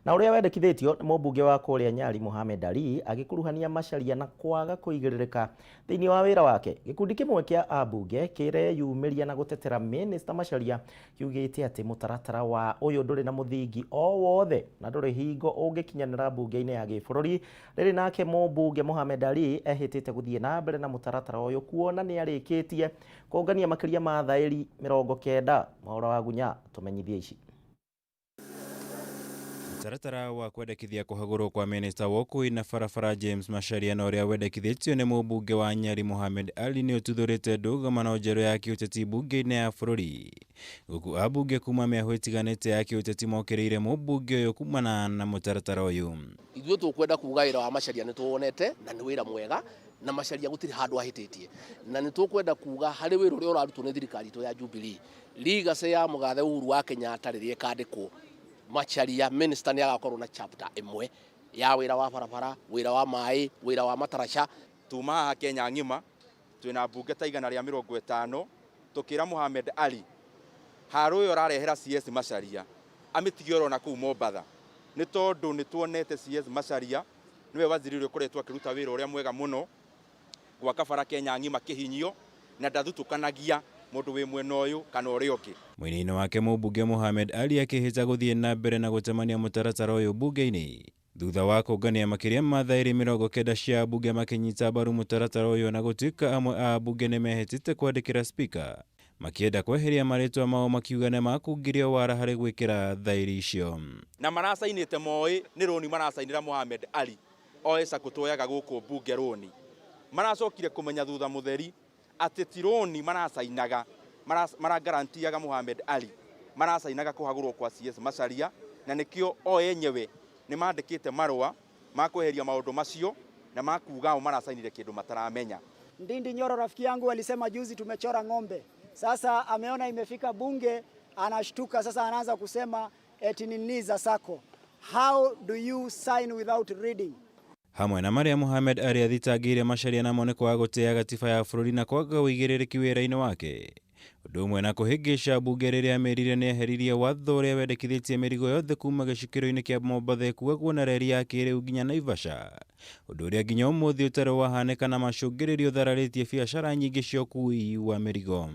na ũrĩa wendekithĩtio nĩ mũmbunge wa kũrĩa Nyali Mohamed Ali agĩkuruhania Macharia na kwaga kũigĩrĩrĩka thĩinĩ wa wĩra wake. Gĩkundi kĩmwe kĩa ambunge kĩreyumĩria na gũtetera minista Macharia kiugĩte atĩ mũtaratara wa ũyũ ndũrĩ na mũthingi o wothe na ndũrĩ hingo ũngĩkinyanĩra mbunge-inĩ ya gĩbũrũri. Rĩrĩ nake mũmbunge Mohamed Ali ehĩtĩte gũthiĩ na mbere na mũtaratara ũyũ kuona nĩ arĩkĩtie kũngania makĩria ma thaĩri 90. Mwaũra wa Gunya tũmenyithie ici. Mũtaratara wa kwendekithia kũhagũrwo kwa minista wa ũkui na barabara James Macharia na ũrĩa wendekithĩtio nĩ mũmbunge wa Nyali Mohamed Ali nĩ ũtuthũrĩte ndũgamano njerũ ya kĩũteti mbunge-inĩ ya bũrũri, gũkũ ambunge kuma mĩahũ ĩtiganĩte ya kĩũteti mokĩrĩire mũmbunge ũyũ kumana na mũtaratara ũyũ. Ithuĩ tũkwenda kuga wĩra wa Macharia nĩ tũwonete na nĩ wĩra mwega, na Macharia gũtirĩ handũ ahĩtĩtie, na nĩ tũkwenda kuga harĩ wĩra ũrĩa ũrarutwo nĩ thirikari itũ ya Jubilee, legacy ya mũgathe Uhuru wa Kenyatta rĩrĩa ĩkandĩkwo, Macharia minister nĩ agakorwo na chapter ĩmwe ya wĩra wa barabara, wĩra wa maĩ, wĩra wa mataraca. Tuma haha Kenya ng'ima twĩna mbunge ta 150 tũkĩra Mohamed Ali haro ũyũ ũrarehera CS Macharia amĩtige oro na kũu Mombatha, nĩ tondũ nĩ tuonete CS Macharia nĩwe waziri ũrĩa ũkoretwo akĩruta wĩra ũrĩa mwega mũno gwaka bara Kenya ng'ima kĩhinyio, na ndathutũkanagia mũndũ wĩ mwena ũyũ kana ũrĩa ũngĩ. Mwena-inĩ wake mũmbunge Mohamed Ali akĩhĩta gũthiĩ na mbere na gũtemania mũtaratara ũyũ mbunge-inĩ thutha wa kũngania makĩria ma thaĩri 90 cia ambunge makĩnyita mbaru mũtaratara ũyũ, na gũtuĩka amwe a ambunge nĩmehĩtĩte kwandĩkĩra spika makĩenda kweheria marĩtwa mao makiuga nĩ makũngirio wara harĩ gwĩkĩra thaĩri icio. Na maracainĩte moĩ nĩ rũni maracainĩra Mohamed Ali oe cakũ tuoyaga gũkũ mbunge rũni, maracokire kũmenya thutha mũtheri atĩ ti rũni maracainaga, maragarantiaga Mohamed Ali maracainaga kũhagũrwo kwa CS Macharia, na nĩkĩo o enyewe nĩ mandĩkĩte marũa ma kweheria maũndũ macio na makuga o maracainire kĩndũ mataramenya. Ndindi Nyoro rafiki yangu alisema juzi tumechora ng'ombe. Sasa ameona imefika bunge anashtuka, sasa anaanza kusema eti ni za sako. How do you sign without reading? Hamwe na marĩa Mohamed Ali athitangĩire Macharia namo nĩ kwaga gũtĩĩa gatiba ya bũrũri na kwaga ũigĩrĩrĩki wĩra-inĩ wake, ũndũ Ũndũ ũmwe na kũhĩngĩca mbunge rĩrĩa amerire nĩeheririe watho ũrĩa wendekithĩtie mĩrigo yothe kuma gĩcukĩro-inĩ kĩa Mombatha ĩkuagwo na reri ya kĩrĩu nginya Naivasha, ũndũ ũrĩa nginya ũmũthĩ ũtarĩ wahanĩka na macũngĩrĩrio ũthararĩtie biacara nyingĩ cia ũkui wa mĩrigo.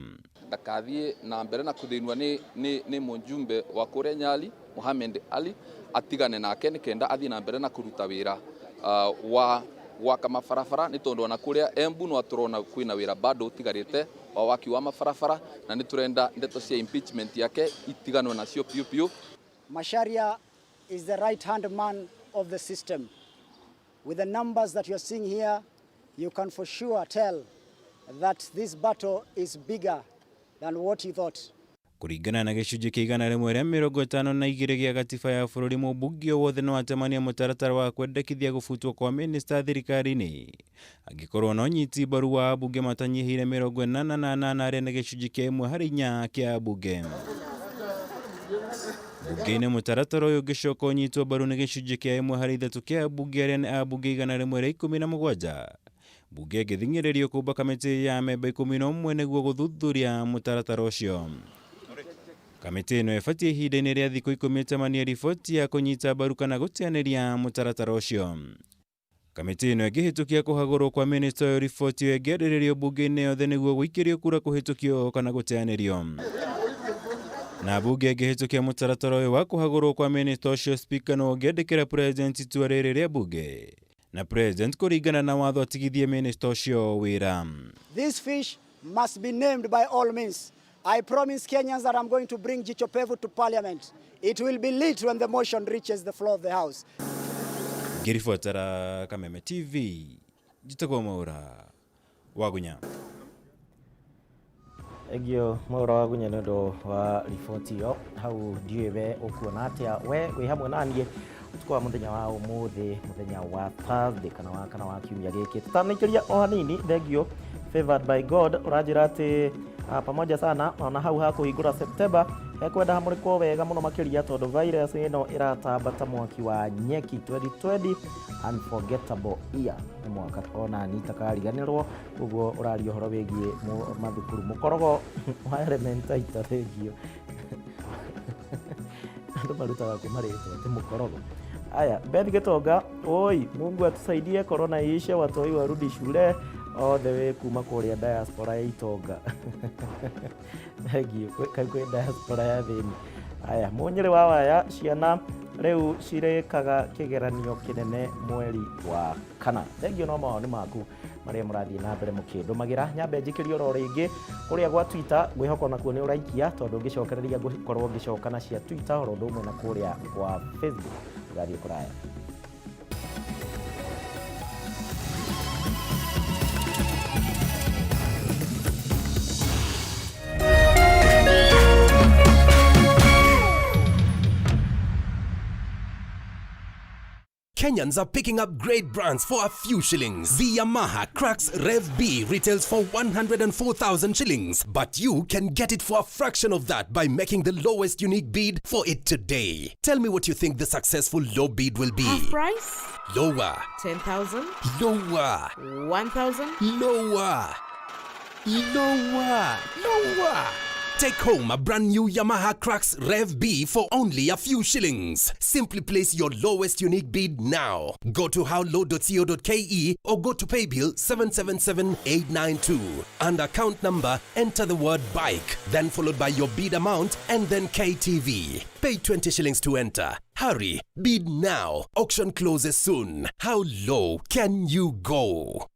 Ndakathiĩ na mbere na kũthĩnua nĩ, nĩ, nĩ mũjumbe wa kũrĩa Nyali Mohamed Ali atigane nake nĩ kenda athiĩ na mbere na kũruta wĩra uh, wa gwaka mabarabara nĩ tondũ ona kũrĩa Embu no tũrona kwĩna wĩra bado ũtigarĩte wa waki wa mabarabara na nĩ tũrenda ndeto cia impeachment yake itiganwe nacio piũ piũ. Macharia is the right-hand man of the system. With the numbers that you're seeing here, you can for sure tell that this battle is bigger than what you thought. Kũringana na gĩcunjĩ kĩa 152 gĩa gatiba ya bũrũri, mũmbunge o wothe no atemanie mũtaratara wa kwendekithia gũbutwo kwa mĩnĩsta thirikari-inĩ angĩkorwo no nyiti mbaru wa ambunge matanyihĩire 88 arĩa nĩ gĩcunjĩ kĩa ĩmwe harĩ inya kĩa ambunge. Mbunge-inĩ mũtaratara ũyũ ũngĩcoka ũnyitwo mbaru nĩ gĩcunjĩ kĩa ĩmwe harĩ ithatũ kĩa ambunge arĩa nĩ ambunge 117. Mbunge ĩngĩthing'ĩrĩrio kũmba kamĩtĩ ya memba 11 nĩguo gũthuthuria mũtaratara ũcio. Kamĩtĩ ĩno ĩbatiĩ ihinda-inĩ rĩa thikũ 10 ĩtemanie riboti ya kũnyita mbaru kana gũteanĩria mũtaratara ũcio. Kamĩtĩ ĩno ĩngĩhĩtũkia kũhagũrwo kwa mĩnĩsta ũyũ, riboti ĩyo ĩngĩarĩrĩrio mbunge-inĩ yothe nĩguo gũikĩrio kura kũhĩtũkio kana gũteanĩrio. Na mbunge ĩngĩhĩtũkia mũtaratara ũyũ wa kũhagũrwo kwa mĩnĩsta ũcio, spika no ũngĩandĩkĩra president itua rĩrĩ rĩa mbunge na president kũringana na watho atigithie mĩnĩsta ũcio wĩra. This fish must be named by all means. I promise Kenyans that I'm going to bring Jicho Pevu to parliament. It will be lit when the motion reaches the floor of the house. Ngĩribotera Kameme TV, njĩtagwo Mwaũra Wagunya. Thengio Mwaũra Wagunya nĩ ũndũ wa riboti ĩyo. Hau ndiũĩ we ũkuona atĩa, we wĩ hamwe na niĩ ũtukũ wa mũthenya wa ũmũthĩ, mũthenya wa Thursday kana wa kana wa kiumia gĩkĩ. Tũtanaikĩria o hanini, thengio Favored by God ũranjĩra atĩ pamoja sana ona hau ha kũhingũra September hekwenda hamũrĩkwo wega mũno makĩria tondũ virus ĩno ĩratamba ta mwaki wa nyeki. 2020 unforgettable year, nĩ mwaka ona ni itakariganĩrwo. Ũguo ũraria ũhoro wĩgiĩ mathukuru mũkorogo wa Elementaita. Thengio, andũ marutaga kuma rĩtwa atĩ mũkorogo. Aya, Beth Gitonga, oi, Mungu atusaidie corona iishe, watoi warudi shule all the way kuma kũrĩa diaspora ya Itonga. Thengio, kaĩ kwĩ diaspora ya thĩni. Aya, Mũnyĩrĩ wa waya, ciana rĩu cirĩkaga kĩgeranio kĩnene mweri wa kana. Thengio no mawoni maku marĩa mũrathiĩ na mbere mũkĩndũmagĩra. Nyambe njikĩrie oro rĩngĩ kũrĩa gwa Twitter, ngwĩhoka onakuo nĩ ũraikia tondũ ngĩcokereria ngũkorwo ngĩcoka na cia Twitter oro ũndũ ũmwe na kũrĩa gwa Facebook. Ndũgathiĩ kũraya. Kenyans are picking up great brands for a few shillings. The Yamaha Crux Rev B retails for 104,000 shillings, but you can get it for a fraction of that by making the lowest unique bid for it today. Tell me what you think the successful low bid will be. Half price? Lower. 10,000? Lower. 1,000? Lower. Lower. Lower. Take home a brand new Yamaha Crux Rev B for only a few shillings. Simply place your lowest unique bid now. Go to howlow.co.ke or go to paybill 777892. And account number, enter the word bike, then followed by your bid amount and then KTV. Pay 20 shillings to enter. Hurry, bid now. Auction closes soon. How low can you go?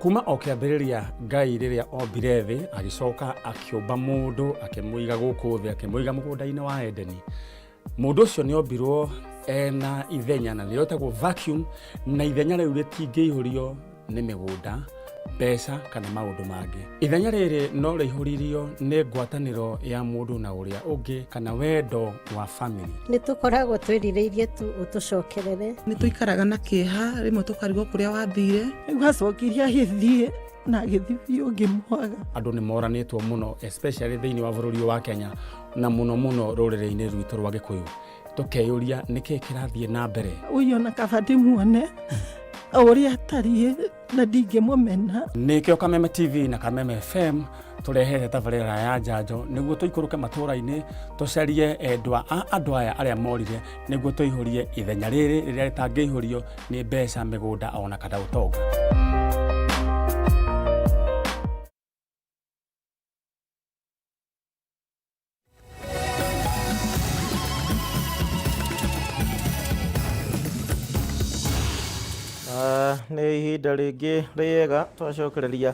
Kuma o kĩambĩrĩria Ngai rĩrĩa ombire thĩ, agĩcoka akĩũmba mũndũ, akĩmũiga gũkũ thĩ, akĩmũiga mũgũnda-inĩ wa Edeni. Mũndũ ũcio nĩ ombirwo Ena ithenya na nĩrĩo rĩtagwo vacuum, na ithenya rĩu rĩtingĩihũrio nĩ mĩgũnda, mbeca kana maũndũ mangĩ. Ithenya rĩrĩ no rĩihũririo nĩ ngwatanĩro ya mũndũ na ũrĩa ũngĩ kana wendo wa family. Nĩ tũkoragwo twĩrirĩirie tu ũtũcokerere. Nĩ tũikaraga na kĩeha, rĩmwe tũkarigwo kũrĩa wathire. Rĩu acokire agĩthiĩ na agĩthiĩ biũ ngĩmwaga. Andũ nĩ moranĩtwo mũno, especially thĩinĩ wa bũrũri ũyũ wa Kenya, na mũno mũno rũrĩrĩ-inĩ rwitũ rwa Gĩkũyũ. Tũkeyũria nĩkĩĩ kĩrathiĩ na mbere. Ũyũ ona kaba ndĩmuone o ũrĩa atariĩ na ndingĩmũmena. Nĩkĩo Kameme TV na Kameme FM tũrehete tabarĩra ya njanjo nĩguo tũikũrũke matũũra-inĩ, tũcarie endwa a andũ aya arĩa morire, nĩguo tũihũrie ithenya rĩrĩ rĩrĩa rĩtangĩihũrio nĩ mbeca, mĩgũnda ona kana ũtonga. Nĩ ihinda rĩngĩ rĩega twacokereria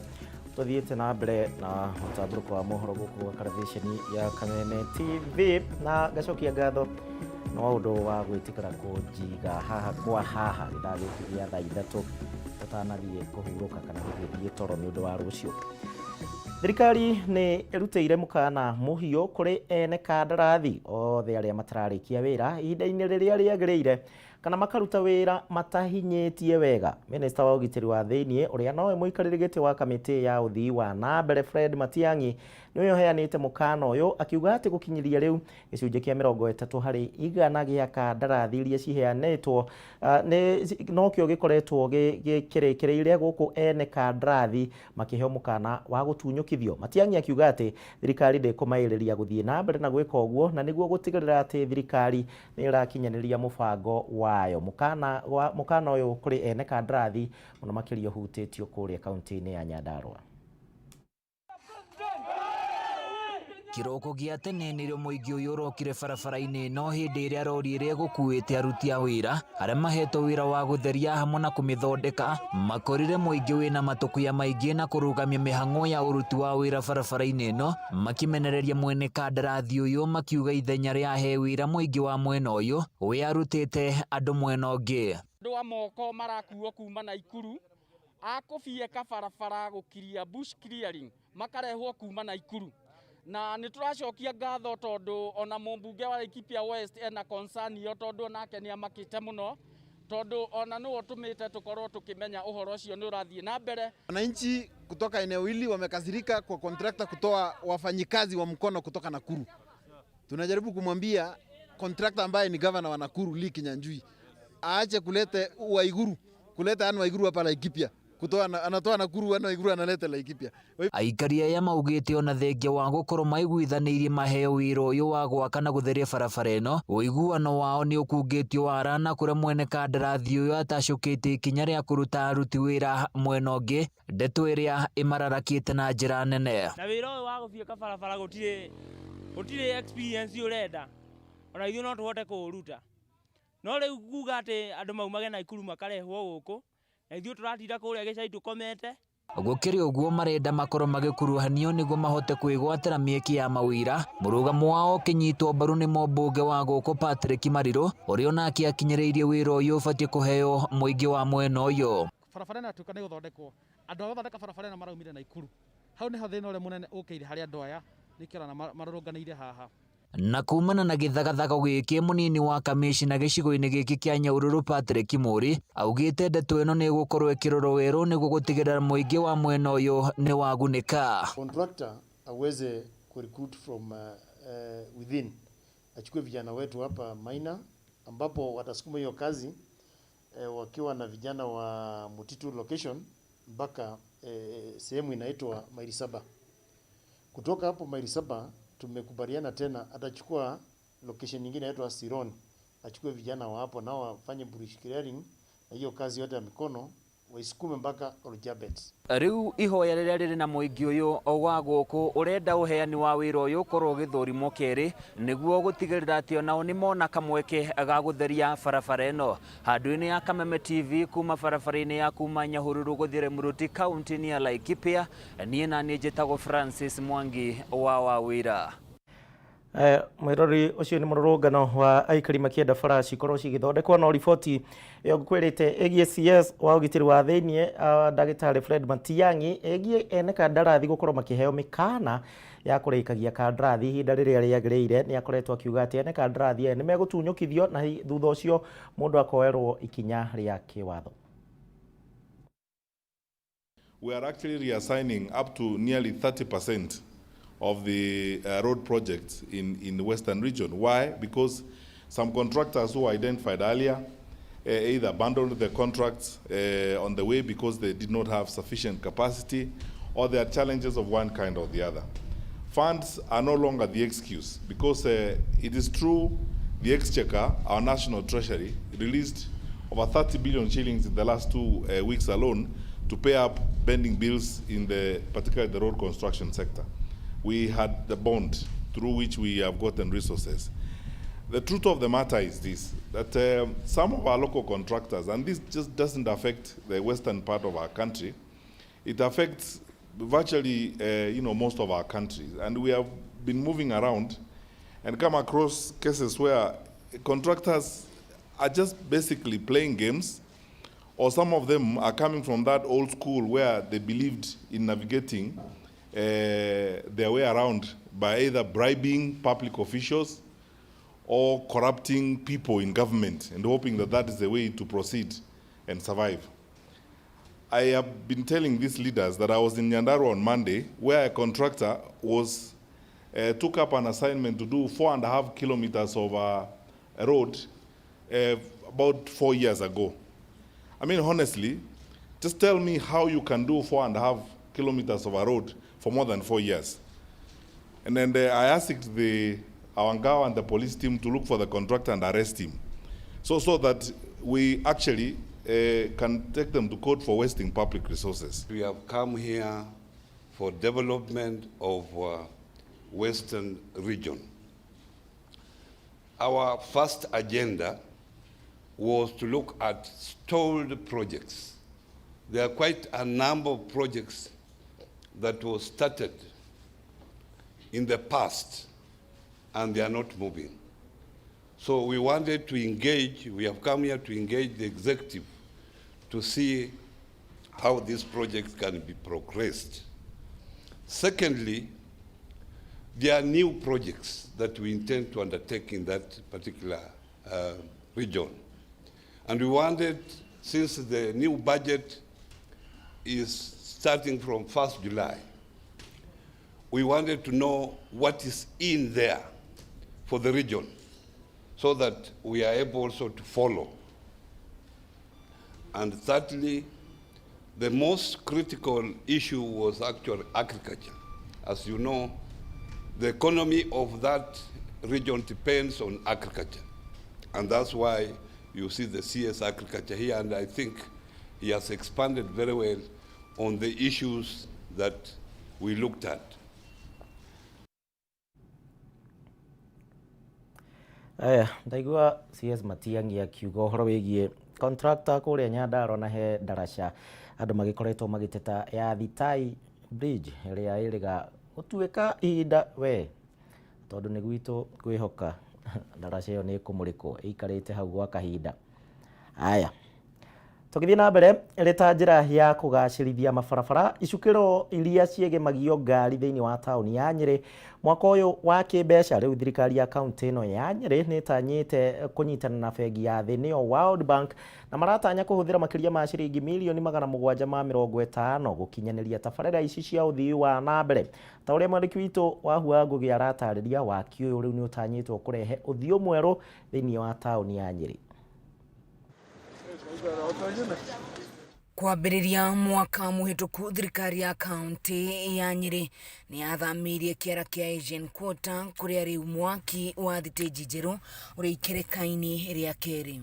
tũthiĩte na mbere na mũtambũrũko wa mohoro gũkũ gwa karabiceni ya Kameme TV, na ngacokia ngatho no ũndũ wa gwĩtĩkĩra kũnjiga haha kwa haha gĩthaa gĩkĩ gĩa thaa 3 tũtanathiĩ kũhurũka kana gũgĩthiĩ toro nĩ ũndũ wa rũciũ. Thirikari nĩ ĩrutĩire mũkana mũhiũ kũrĩ ene kandarathi othe arĩa matararĩkia wĩra ihinda-inĩ rĩrĩa rĩagĩrĩire kana makaruta wĩra matahinyĩtie wega. Minista wa ũgitĩri wa thĩiniĩ ũrĩa nowe mũikarĩri gĩtĩ wa kamĩtĩ ya ũthii wa na mbere Fred Matiang'i nĩwe ũheanĩte mũkana ũyũ, akiuga atĩ gũkinyĩria rĩu gĩcunjĩ kĩa 30% gĩa kandarathi iria ciheanĩtwo nokĩo gĩkoretwo gĩkĩrĩkĩrĩire gũkũ ene kandarathi makĩheo mũkana wa gũtunyũkithio. Matiang'i akiuga atĩ thirikari ndĩkũmaĩrĩria gũthiĩ na mbere na gwĩka ũguo na nĩguo gũtigĩrĩra atĩ thirikari nĩ ĩrakinyanĩria mũbango wayo. Mũkana ũyũ kũrĩ ene kandarathi mũno makĩria ũhutĩtio kũrĩa kaunti-inĩ ya Nyandarua. Kĩroko gĩa tene nĩrĩo mũingĩ ũyũ ũrokire barabara-inĩ ĩno hĩndĩ ĩrĩa rori ĩrĩa ĩgũkuĩte aruti a wĩra arĩa mahetwo wĩra wa gũtheria hamwe na kũmĩthondeka makorire mũingĩ wĩna matũkuya maingĩ na kũrũgamia mĩhang'o ya ũruti wa wĩra barabara-inĩ ĩno, makĩmenereria mwene kandarathi ũyũ makiuga ithenya rĩa he wĩra mũingĩ wa mwena ũyũ wĩarutĩte andũ mwena ũngĩ. Andũ a moko marakuo kuma Naikuru akũbieka barabara gũkiria bush clearing makarehwo kuma Naikuru, na nĩ tũracokia ngatho tondũ ona mũmbunge wa Laikipia West ena concern iyo, tondũ onake nĩ amakĩte mũno, tondũ ona nĩwe ũtũmĩte tũkorwo tũkĩmenya ũhoro ũcio nĩ ũrathiĩ na mbere. Wananchi kutoka eneo hili wamekasirika kwa kontrakta kutoa wafanyikazi wa mkono kutoka Nakuru. Tunajaribu kumwambia kontrakta ambaye ni gavana wa Nakuru Lee Kinyanjui aache kulete Waiguru, kuleta anu Waiguru hapa Laikipia. Kutoa anatoa Nakuru anu Waiguru analeta Laikipia. Aikari aya maugĩte ona thengia wa gũkorwo maiguithanĩirie maheo wĩra ũyũ wa gwaka na gũtheria barabara ĩno, ũiguano wao nĩ ũkungĩtio wara na kũrĩa mwene kandarathi ũyũ atacũkĩte ikinya rĩa kũruta aruti wĩra mwena ũngĩ, ndeto ĩrĩa ĩmararakĩte na njĩra nene. Na wĩra ũyũ wa gũbieka barabara gũtirĩ experience ũrenda, ona ithuĩ no tũhote kũũruta, no rĩu kuga atĩ andũ maumage Naikuru makarehwo gũkũ na ithuĩ tũratinda kũrĩa gĩcagi tũkomete. Gũkĩrĩ ũguo marenda makorwo magĩkuruhanio nĩguo mahote kwĩgwatĩra mĩeke ya mawĩra. Mũrũgamo wao ũkĩnyitwo mbaru nĩ mũmbunge wa gũkũ Patrick Mariru ũrĩa onake akinyĩrĩirie wĩra ũyũ ũbatiĩ kũheo mũingĩ wa mwena ũyũ. Barabara ĩno yatuĩka nĩ gũthondekwo, andũ a gũthondeka barabara ĩno maraumire Naikuru. Hau nĩho thĩna ũrĩa mũnene ũkĩire harĩ andũ aya, nĩkĩo ũrona marũrũnganĩire haha. Na kumana na gĩthagathago gĩkĩ, mũnini wa kamĩcina gĩcigo-inĩ gĩkĩ kĩa Nyahururu Patrick Mũri augĩte ndeto ĩno nĩ ĩgũkorwo ĩkĩrorwo werũ nĩguo gũtigĩrĩra mũingĩ wa mwena ũyũ nĩ wagunĩka. Contractor aweze kurecruit from within, achukue vijana wetu hapa Maina ambapo watasukuma hiyo kazi wakiwa na vijana wa Mutitu location mpaka sehemu inaitwa Maili Saba. Kutoka hapo Maili Saba tumekubaliana tena atachukua location nyingine inaitwa Siron, achukue vijana wa hapo nao wafanye bush clearing na hiyo kazi yote ya mikono waisukume mpaka Oljabet. Rĩu ihoya rĩrĩa rĩrĩ na mũingĩ ũyũ wa gũkũ ũrenda ũheani wa wĩra ũyũ ũkorwo ũgĩthũrimwo kerĩ nĩguo gũtigĩrĩra atĩ onao nĩmona kamweke ga gũtheria barabara ĩno. Handũ-inĩ ya Kameme TV kuma barabara-inĩ ya kuma Nyahururu gũthiĩ Rĩmũruti kaunti-inĩ ya Laikipia, niĩ na niĩ njĩtagwo Francis Mwangi wa Wawĩra. Mwirori ũcio nĩ mũrũrũngano wa aikari makĩenda bara cikorwo cigĩthondekwo. No riboti ĩyo ngũkwĩrĩte ĩgiĩ CS wa ũgitĩri wa thĩiniĩ, ndagĩtarĩ Fred Matiang'i, ĩgiĩ ene kandarathi gũkorwo makĩheo mĩkana ya kũrĩkagia kandarathi ihinda rĩrĩa rĩagĩrĩire, nĩ akoretwo akiuga atĩ ene kandarathi aya nĩ megũtunyũkithio na thutha ũcio mũndũ akoerwo ikinya rĩa kĩwatho. We are actually reassigning up to nearly 30% of the road projects in the Western region. Why? Because some contractors who were identified earlier either abandoned the contracts on the way because they did not have sufficient capacity, or there are challenges of one kind or the other. Funds are no longer the excuse, because it is true the Exchequer, our national treasury, released over 30 billion shillings in the last 2 weeks alone to pay up pending bills in the, particularly the road construction sector. We had the bond through which we have gotten resources. The truth of the matter is this, that some of our local contractors, and this just doesn't affect the western part of our country, it affects virtually most of our countries. And we have been moving around and come across cases where contractors are just basically playing games, or some of them are coming from that old school where they believed in navigating their way around by either bribing public officials or corrupting people in government and hoping that that is the way to proceed and survive. I have been telling these leaders that I was in Nyandarua on Monday, where a contractor was took up an assignment to do 4.5 kilometers of a road about 4 years ago. I mean, honestly, just tell me how you can do 4.5 kilometers of a road for more than 4 years. And then I asked the Awangao and the police team to look for the contractor and arrest him, so that we actually can take them to court for wasting public resources. We have come here for development of Western region. Our first agenda was to look at stalled projects. There are quite a number of projects that were started in the past and they are not moving. So we wanted to engage, we have come here to engage the executive to see how this project can be progressed. Secondly, there are new projects that we intend to undertake in that particular region. And we wanted, since the new budget is starting from 1st July, we wanted to know what is in there for the region so that we are able also to follow. And thirdly, the most critical issue was actual agriculture. As you know, the economy of that region depends on agriculture. And that's why you see the CS agriculture here, and I think he has expanded very well on the issues that we looked at. Aya, ndaigua CS Matiang'i akiuga ũhoro wĩgiĩ contractor kũrĩa Nyandarua na he ndaraca andũ magĩkoretwo magĩteta ya Thitai Bridge ĩrĩa ĩrĩga gũtuĩka ihinda we tondũ nĩ gwitũ kwĩhoka ndaraca ĩyo nĩ ĩkũmũrĩkwo ĩikarĩte hau gwa kahinda. Aya, tũgĩthiĩ na mbere, ĩrĩ ta njĩra ya kũgacĩrithia mabarabara, icukĩro iria ciĩgemagio ngari thĩinĩ wa taũni ya Nyĩrĩ mwaka ũyũ wa kĩmbeca, rĩu thirikari ya kaũntĩ ĩno ya Nyĩrĩ nĩ ĩtanyĩte kũnyitana na bengi ya thĩ nĩyo World Bank, na maratanya kũhũthĩra makĩria ma ciringi mirioni 750 gũkinyanĩria tabarĩra ici cia ũthii wa na mbere. Ta ũrĩa mwandĩki witũ Wahua Ngũgĩ aratarĩria, waki ũyũ rĩu nĩ ũtanyĩtwo kũrehe ũthiũ mwerũ thĩinĩ wa taũni ya Nyĩrĩ. Kwambĩrĩria mwaka mũhĩtũku, thirikari ya kaunti ya Nyĩrĩ nĩ yathamirie kĩara kĩa Asian Quarter kũrĩa rĩu mwaki wa thitĩnji njerũ ũrĩ ikereka-inĩ rĩa kerĩ.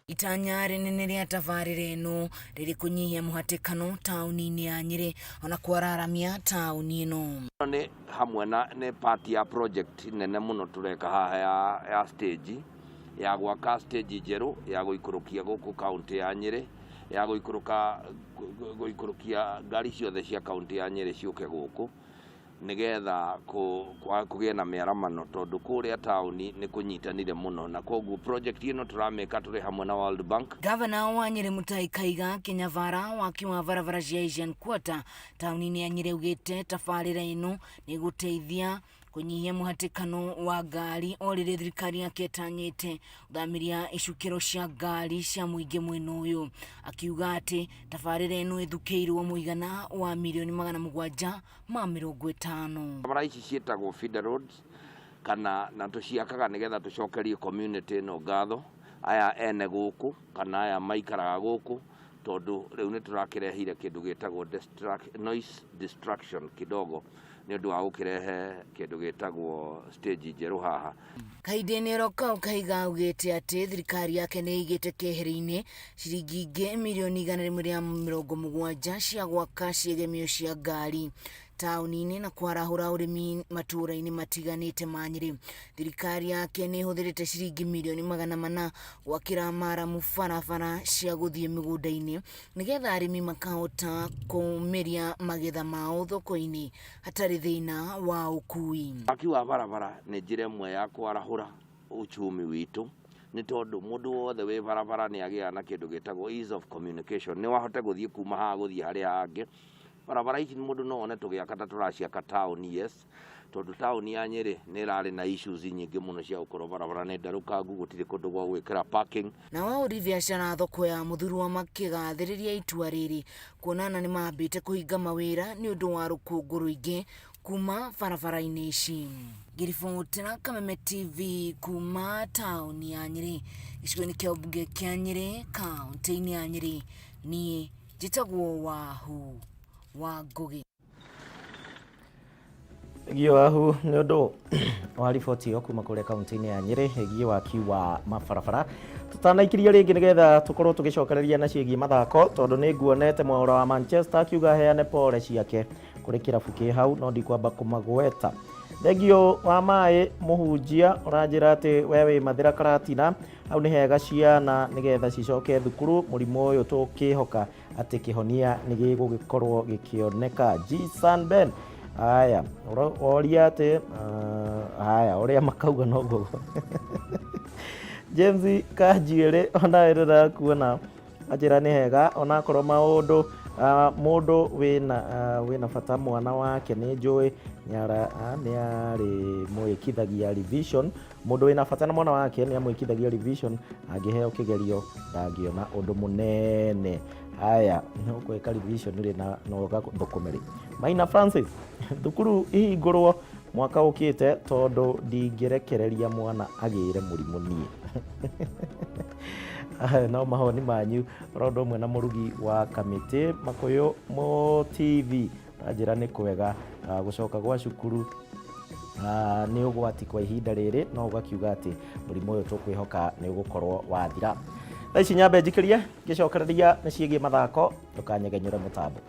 Itanya rĩnene rĩa tabarĩra ĩno rĩrĩ kũnyihia mũhatĩkano taũni-inĩ ya Nyĩrĩ ona kwararamia taũni ĩno. Nĩ hamwe na nĩ part ya project nene mũno tũreka haha ya stage ya gwaka stage njerũ ya gũikũrũkia gũkũ kaunti ya Nyĩrĩ, ya gũikũrũkia ngari ciothe cia kaunti ya Nyĩrĩ ciũke gũkũ. Nigetha kũgĩe na mĩaramano, tondũ kũrĩa taũni nĩ kũnyitanire mũno, na koguo project ĩno tũramĩka tũrĩ hamwe na World Bank. Gavana wa Nyĩrĩ Mutahi Kahiga Kĩnyabara waki wa barabara cia Asian Quarter taũni-inĩ ya Nyĩrĩ augĩte tabarĩra ĩno nĩ ĩgũteithia kũnyihia mũhatĩkano wa ngari o rĩrĩa thirikari yake ĩtanyĩte gũthamĩria icukĩro cia ngari cia mũingĩ mwena ũyũ, akiuga atĩ tabarĩra ĩno ĩthukĩirwo mũigana wa mirioni 750. Barabara ici ciĩtagwo feeder roads kana na tũciakaga nĩgetha tũcokerie community ĩno ngatho, aya ene gũkũ kana aya maikaraga gũkũ, tondũ rĩu nĩ tũrakĩrehire kĩndũ gĩtagwo noise distraction kidogo nĩ ũndũ wa gũkĩrehe kĩndũ gĩtagwo stage njerũ haha. Kahinda-inĩ oro kau, Kahiga augĩte atĩ thirikari yake nĩ ĩigĩte keheri-inĩ ciringi ingĩ mirioni 170 cia gwaka ciĩgemio cia ngari taũni-inĩ na kwarahũra ũrĩmi matũũra-inĩ matiganĩte ma Nyĩrĩ. Thirikari yake nĩ ĩhũthĩrĩte ciringi mirioni 400 gwakĩra maramu barabara cia gũthiĩ mĩgũnda-inĩ nĩgetha arĩmi makahota kũmĩria magetha mao thoko-inĩ hatarĩ thĩna wa ũkui. Waki wa barabara nĩ njĩra ĩmwe ya kwarahũra uchumi witũ, nĩ tondũ mũndũ wothe wĩ barabara nĩ agĩaga na kĩndũ gĩtagwo ease of communication, nĩ wahote gũthiĩ kuma haha gũthiĩ harĩa hangĩ. Barabara ici mũndũ no one tũgĩaka ta tũraciaka taũni, yes, tondũ taũni ya Nyĩrĩ nĩ ĩrarĩ na issues nyingĩ mũno cia gũkorwo barabara nĩ ndarũkangu, gũtirĩ kũndũ gwa gwĩkĩra parking. Nao ahũri biacara thoko ya Mũthurwa makĩgathĩrĩria itua rĩrĩ kuonana nĩ mambĩte kũhinga mawĩra nĩ ũndũ wa rũkũngũ rũingĩ kuma barabara-inĩ ici. Ngĩribotera Kameme TV kuma taũni ya Nyĩrĩ, gĩcigo-inĩ kĩa ũmbunge kĩa Nyĩrĩ, kaũntĩ-inĩ ya Nyĩrĩ, niĩ njĩtagwo Wahu wa Ngũgĩ. Ĩgiĩ Wahu nĩ ũndũ wa riboti ĩyo kuma kũrĩa kaunti-inĩ ya Nyĩrĩ ĩgiĩ waki wa mabarabara. Tũtanaikĩria rĩngĩ nĩgetha tũkorwo tũgĩcokereria na ciĩgiĩ mathako, tondũ nĩ nguonete mwaũra wa Manchester akiuga aheane pole ciake kũrĩ kĩrabu kĩ hau, no ndikwamba kũmagweta. Thengio wa maĩ mũhunjia ũranjĩra atĩ we wĩ Mathĩra Karatina, hau nĩ hega ciana nĩgetha cicoke thukuru, mũrimũ ũyũ tũkĩhoka atĩ kĩhonia nĩ gĩgũgĩkorwo gĩkĩoneka. G Ben aya woria atĩ haya ũrĩa makauga noguo. James Kanjiĩrĩ ona ndĩrakuona anjĩra nĩ hega onakorwo maũndũ mũndũ wĩna bata mwana wake nĩ njũĩ nĩ arĩmwĩkithagia revision, mũndũ wĩna bata na mwana wake nĩ amwĩkithagia revision, angĩheo kĩgerio ndangĩona ũndũ mũnene. Haya ũkwĩka revision rĩ na no ũgathũkũme rĩ. Maina Francis, thukuru ihingũrwo mwaka ũkĩte tondũ ndingĩrekereria mwana agĩre mũrimũ niĩ. No mahoni manyu oro ũndũ ũmwe na mũrugi wa kamĩtĩ Makũyũ Mo TV anjĩra nĩ kwega gũcoka gwa cukuru nĩ ũgwati kwa ihinda rĩrĩ, no ũgakiuga atĩ mũrimũ ũyũ tũkwĩhoka nĩ ũgũkorwo wathira. Thaa ici nyambe njikĩrie ngĩcokereria nĩ ciĩgiĩ mathako, ndũkanyegenyũre mũtambo.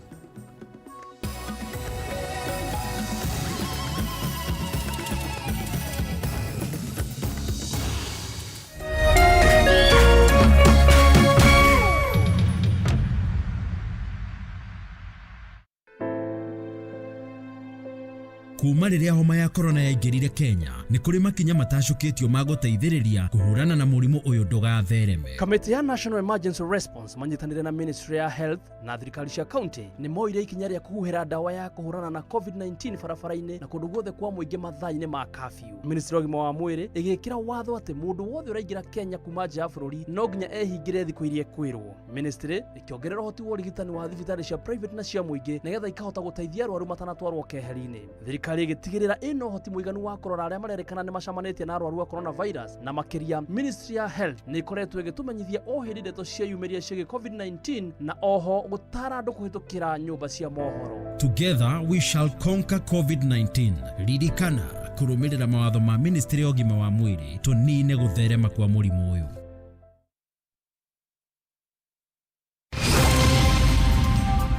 Kuma rĩrĩa homa ya korona yaingĩrire Kenya, nĩ kũrĩ makinya matacũkĩtio ma gũteithĩrĩria kũhũrana na mũrimũ ũyũ ndũgathereme. Kamĩtĩ ya National Emergency Response manyitanĩre na Ministry ya Health na thirikari cia county nĩ moire ikinya rĩa kũhuhĩra ndawa ya kũhũrana na COVID-19 barabara-inĩ na kũndũ guothe kwa mũingĩ mathaa-inĩ ma curfew. Ministry ya ũgima wa mwĩrĩ ĩgĩkĩra watho atĩ mũndũ wothe ũraingĩra Kenya kuma nja ya bũrũri no nginya ehingĩre thikũ iria ekwĩrwo. Ministry ĩkĩongerera ũhoti wa ũrigitani wa thibitarĩ cia private na cia mũingĩ nĩgetha ikahota gũteithia arwaru matanatwarwo keheri-inĩ. Thirikari ĩgĩtigĩrĩra ĩna ũhoti mũiganu wa kũrora arĩa marerĩkana nĩ macamanĩtie na arwaru a coronavirus, na makĩria Ministry ya Health nĩ ĩkoretwo ĩgĩtũmenyithia o hĩndĩ ndeto cieyumĩria ciĩgiĩ COVID-19 na oho gũtara andũ kũhĩtũkĩra nyũmba cia mohoro. Together we shall conquer COVID-19. Ririkana kũrũmĩrĩra mawatho ma Ministry ya ũgima wa mwĩrĩ tũnine gũtherema kwa mũrimũ ũyũ.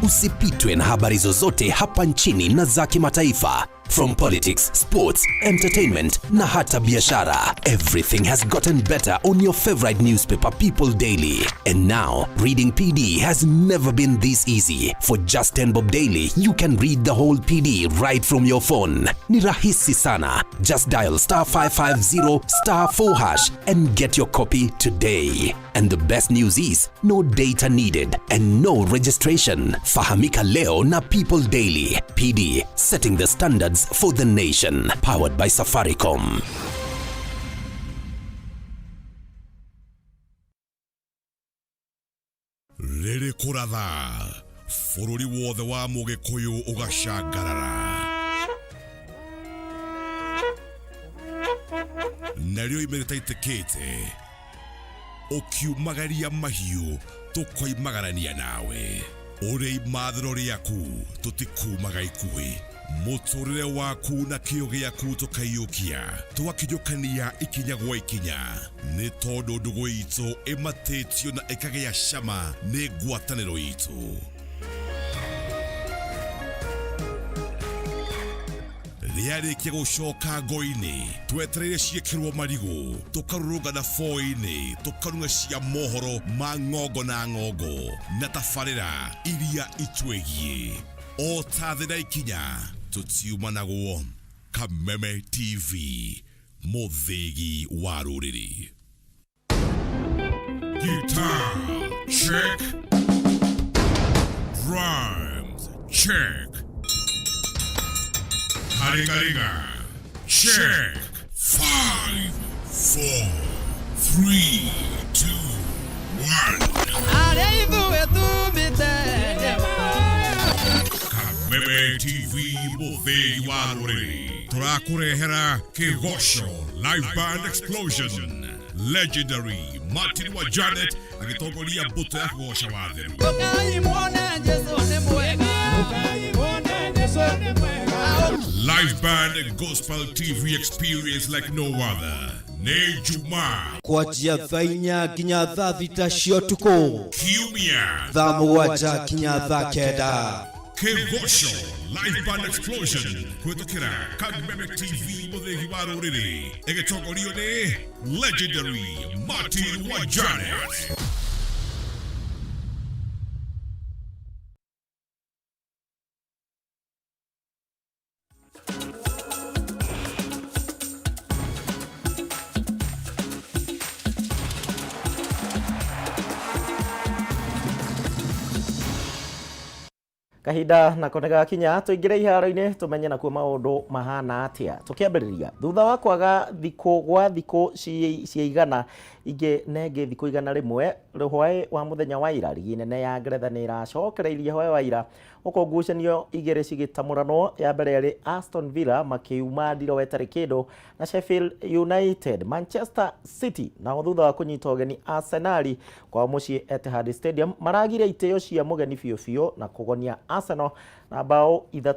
Usipitwe na habari zozote hapa nchini na za kimataifa. From politics, sports, entertainment na hata biashara. Everything has gotten better on your favorite newspaper People Daily. And now, reading PD has never been this easy. For just 10 bob daily, you can read the whole PD right from your phone. Ni rahisi sana. Just dial star 550 star 4 hash and get your copy today. And the best news is no data needed and no registration. Fahamika leo na People Daily. PD, setting the standards for the nation. Powered by Safaricom. Rĩrĩ kũratha bũrũri wothe wa mũgĩkũyũ ũgacangarara narĩo ime rĩtaitĩkĩte ũkiumagaria mahiũ tũkoimagarania nawe ũrĩ imathĩro rĩaku tũtikumaga ikuhĩ mũtũrĩre waku na kĩo gĩaku tũkaiyũkia tũgakinyũkania ikinya gwa ikinya nĩ tondũ ndũgũ itũ ĩmatĩtio na ĩkagĩa cama nĩ ngwatanĩro itũ. Rĩarĩkia gũcoka ngo-inĩ twetereire ciĩkĩrwo marigũ tũkarũrũngana boi-inĩ tũkarung'a cia mohoro ma ng'ongo na ng'ongo na tabarĩra iria itwĩgiĩ o ta thĩ na ikinya tũtiumanagwo. Kameme TV, mũthĩgi wa rũrĩrĩ. Guitar check, drums check, Haringa check. 5, 4, 3, 2, 1. Kameme TV, mũthĩgi wa rũrĩrĩ tũrakũrehera Kĩgoco Live Band Explosion. Legendary Martin wa Janet agĩtongoria mbũtũ ya kũgoca watheru. Live Band Gospel TV experience like no other. Nĩ Jumaa Kwanjia thaa 4 nginya thaa 6 cia ũtukũ, Kiumia thaa 7 nginya thaa 9. Kĩgoco Live Band Explosion kũhetũkĩra Kameme TV, mũthĩgi wa rũrĩrĩ, ĩgĩtongorio nĩ Legendary Martin wa Janet. Kahinda nako nĩ gakinya tũingĩre iharo-inĩ tũmenye nakuo maũndũ mahana atĩa. Tũkĩambĩrĩria thutha wa kwaga thikũ gwa thikũ cia igana ingĩ nengĩ thikũ 100 rũhwaĩ wa mũthenya wa ira, rigi nene ya Ngeretha nĩ ĩracokereirie hwaĩ wa ira gũkũ ngucanio igĩrĩ cigĩtamũranwo. Ya mbere yarĩ Aston Villa makiuma ndiro wetarĩ kĩndũ na Sheffield United. Manchester City nao thutha wa kũnyita ũgeni Arsenal kwao mũciĩ Etihad Stadium maragire itĩo cia mũgeni biũ biũ na kũgonia Arsenal na bao 3.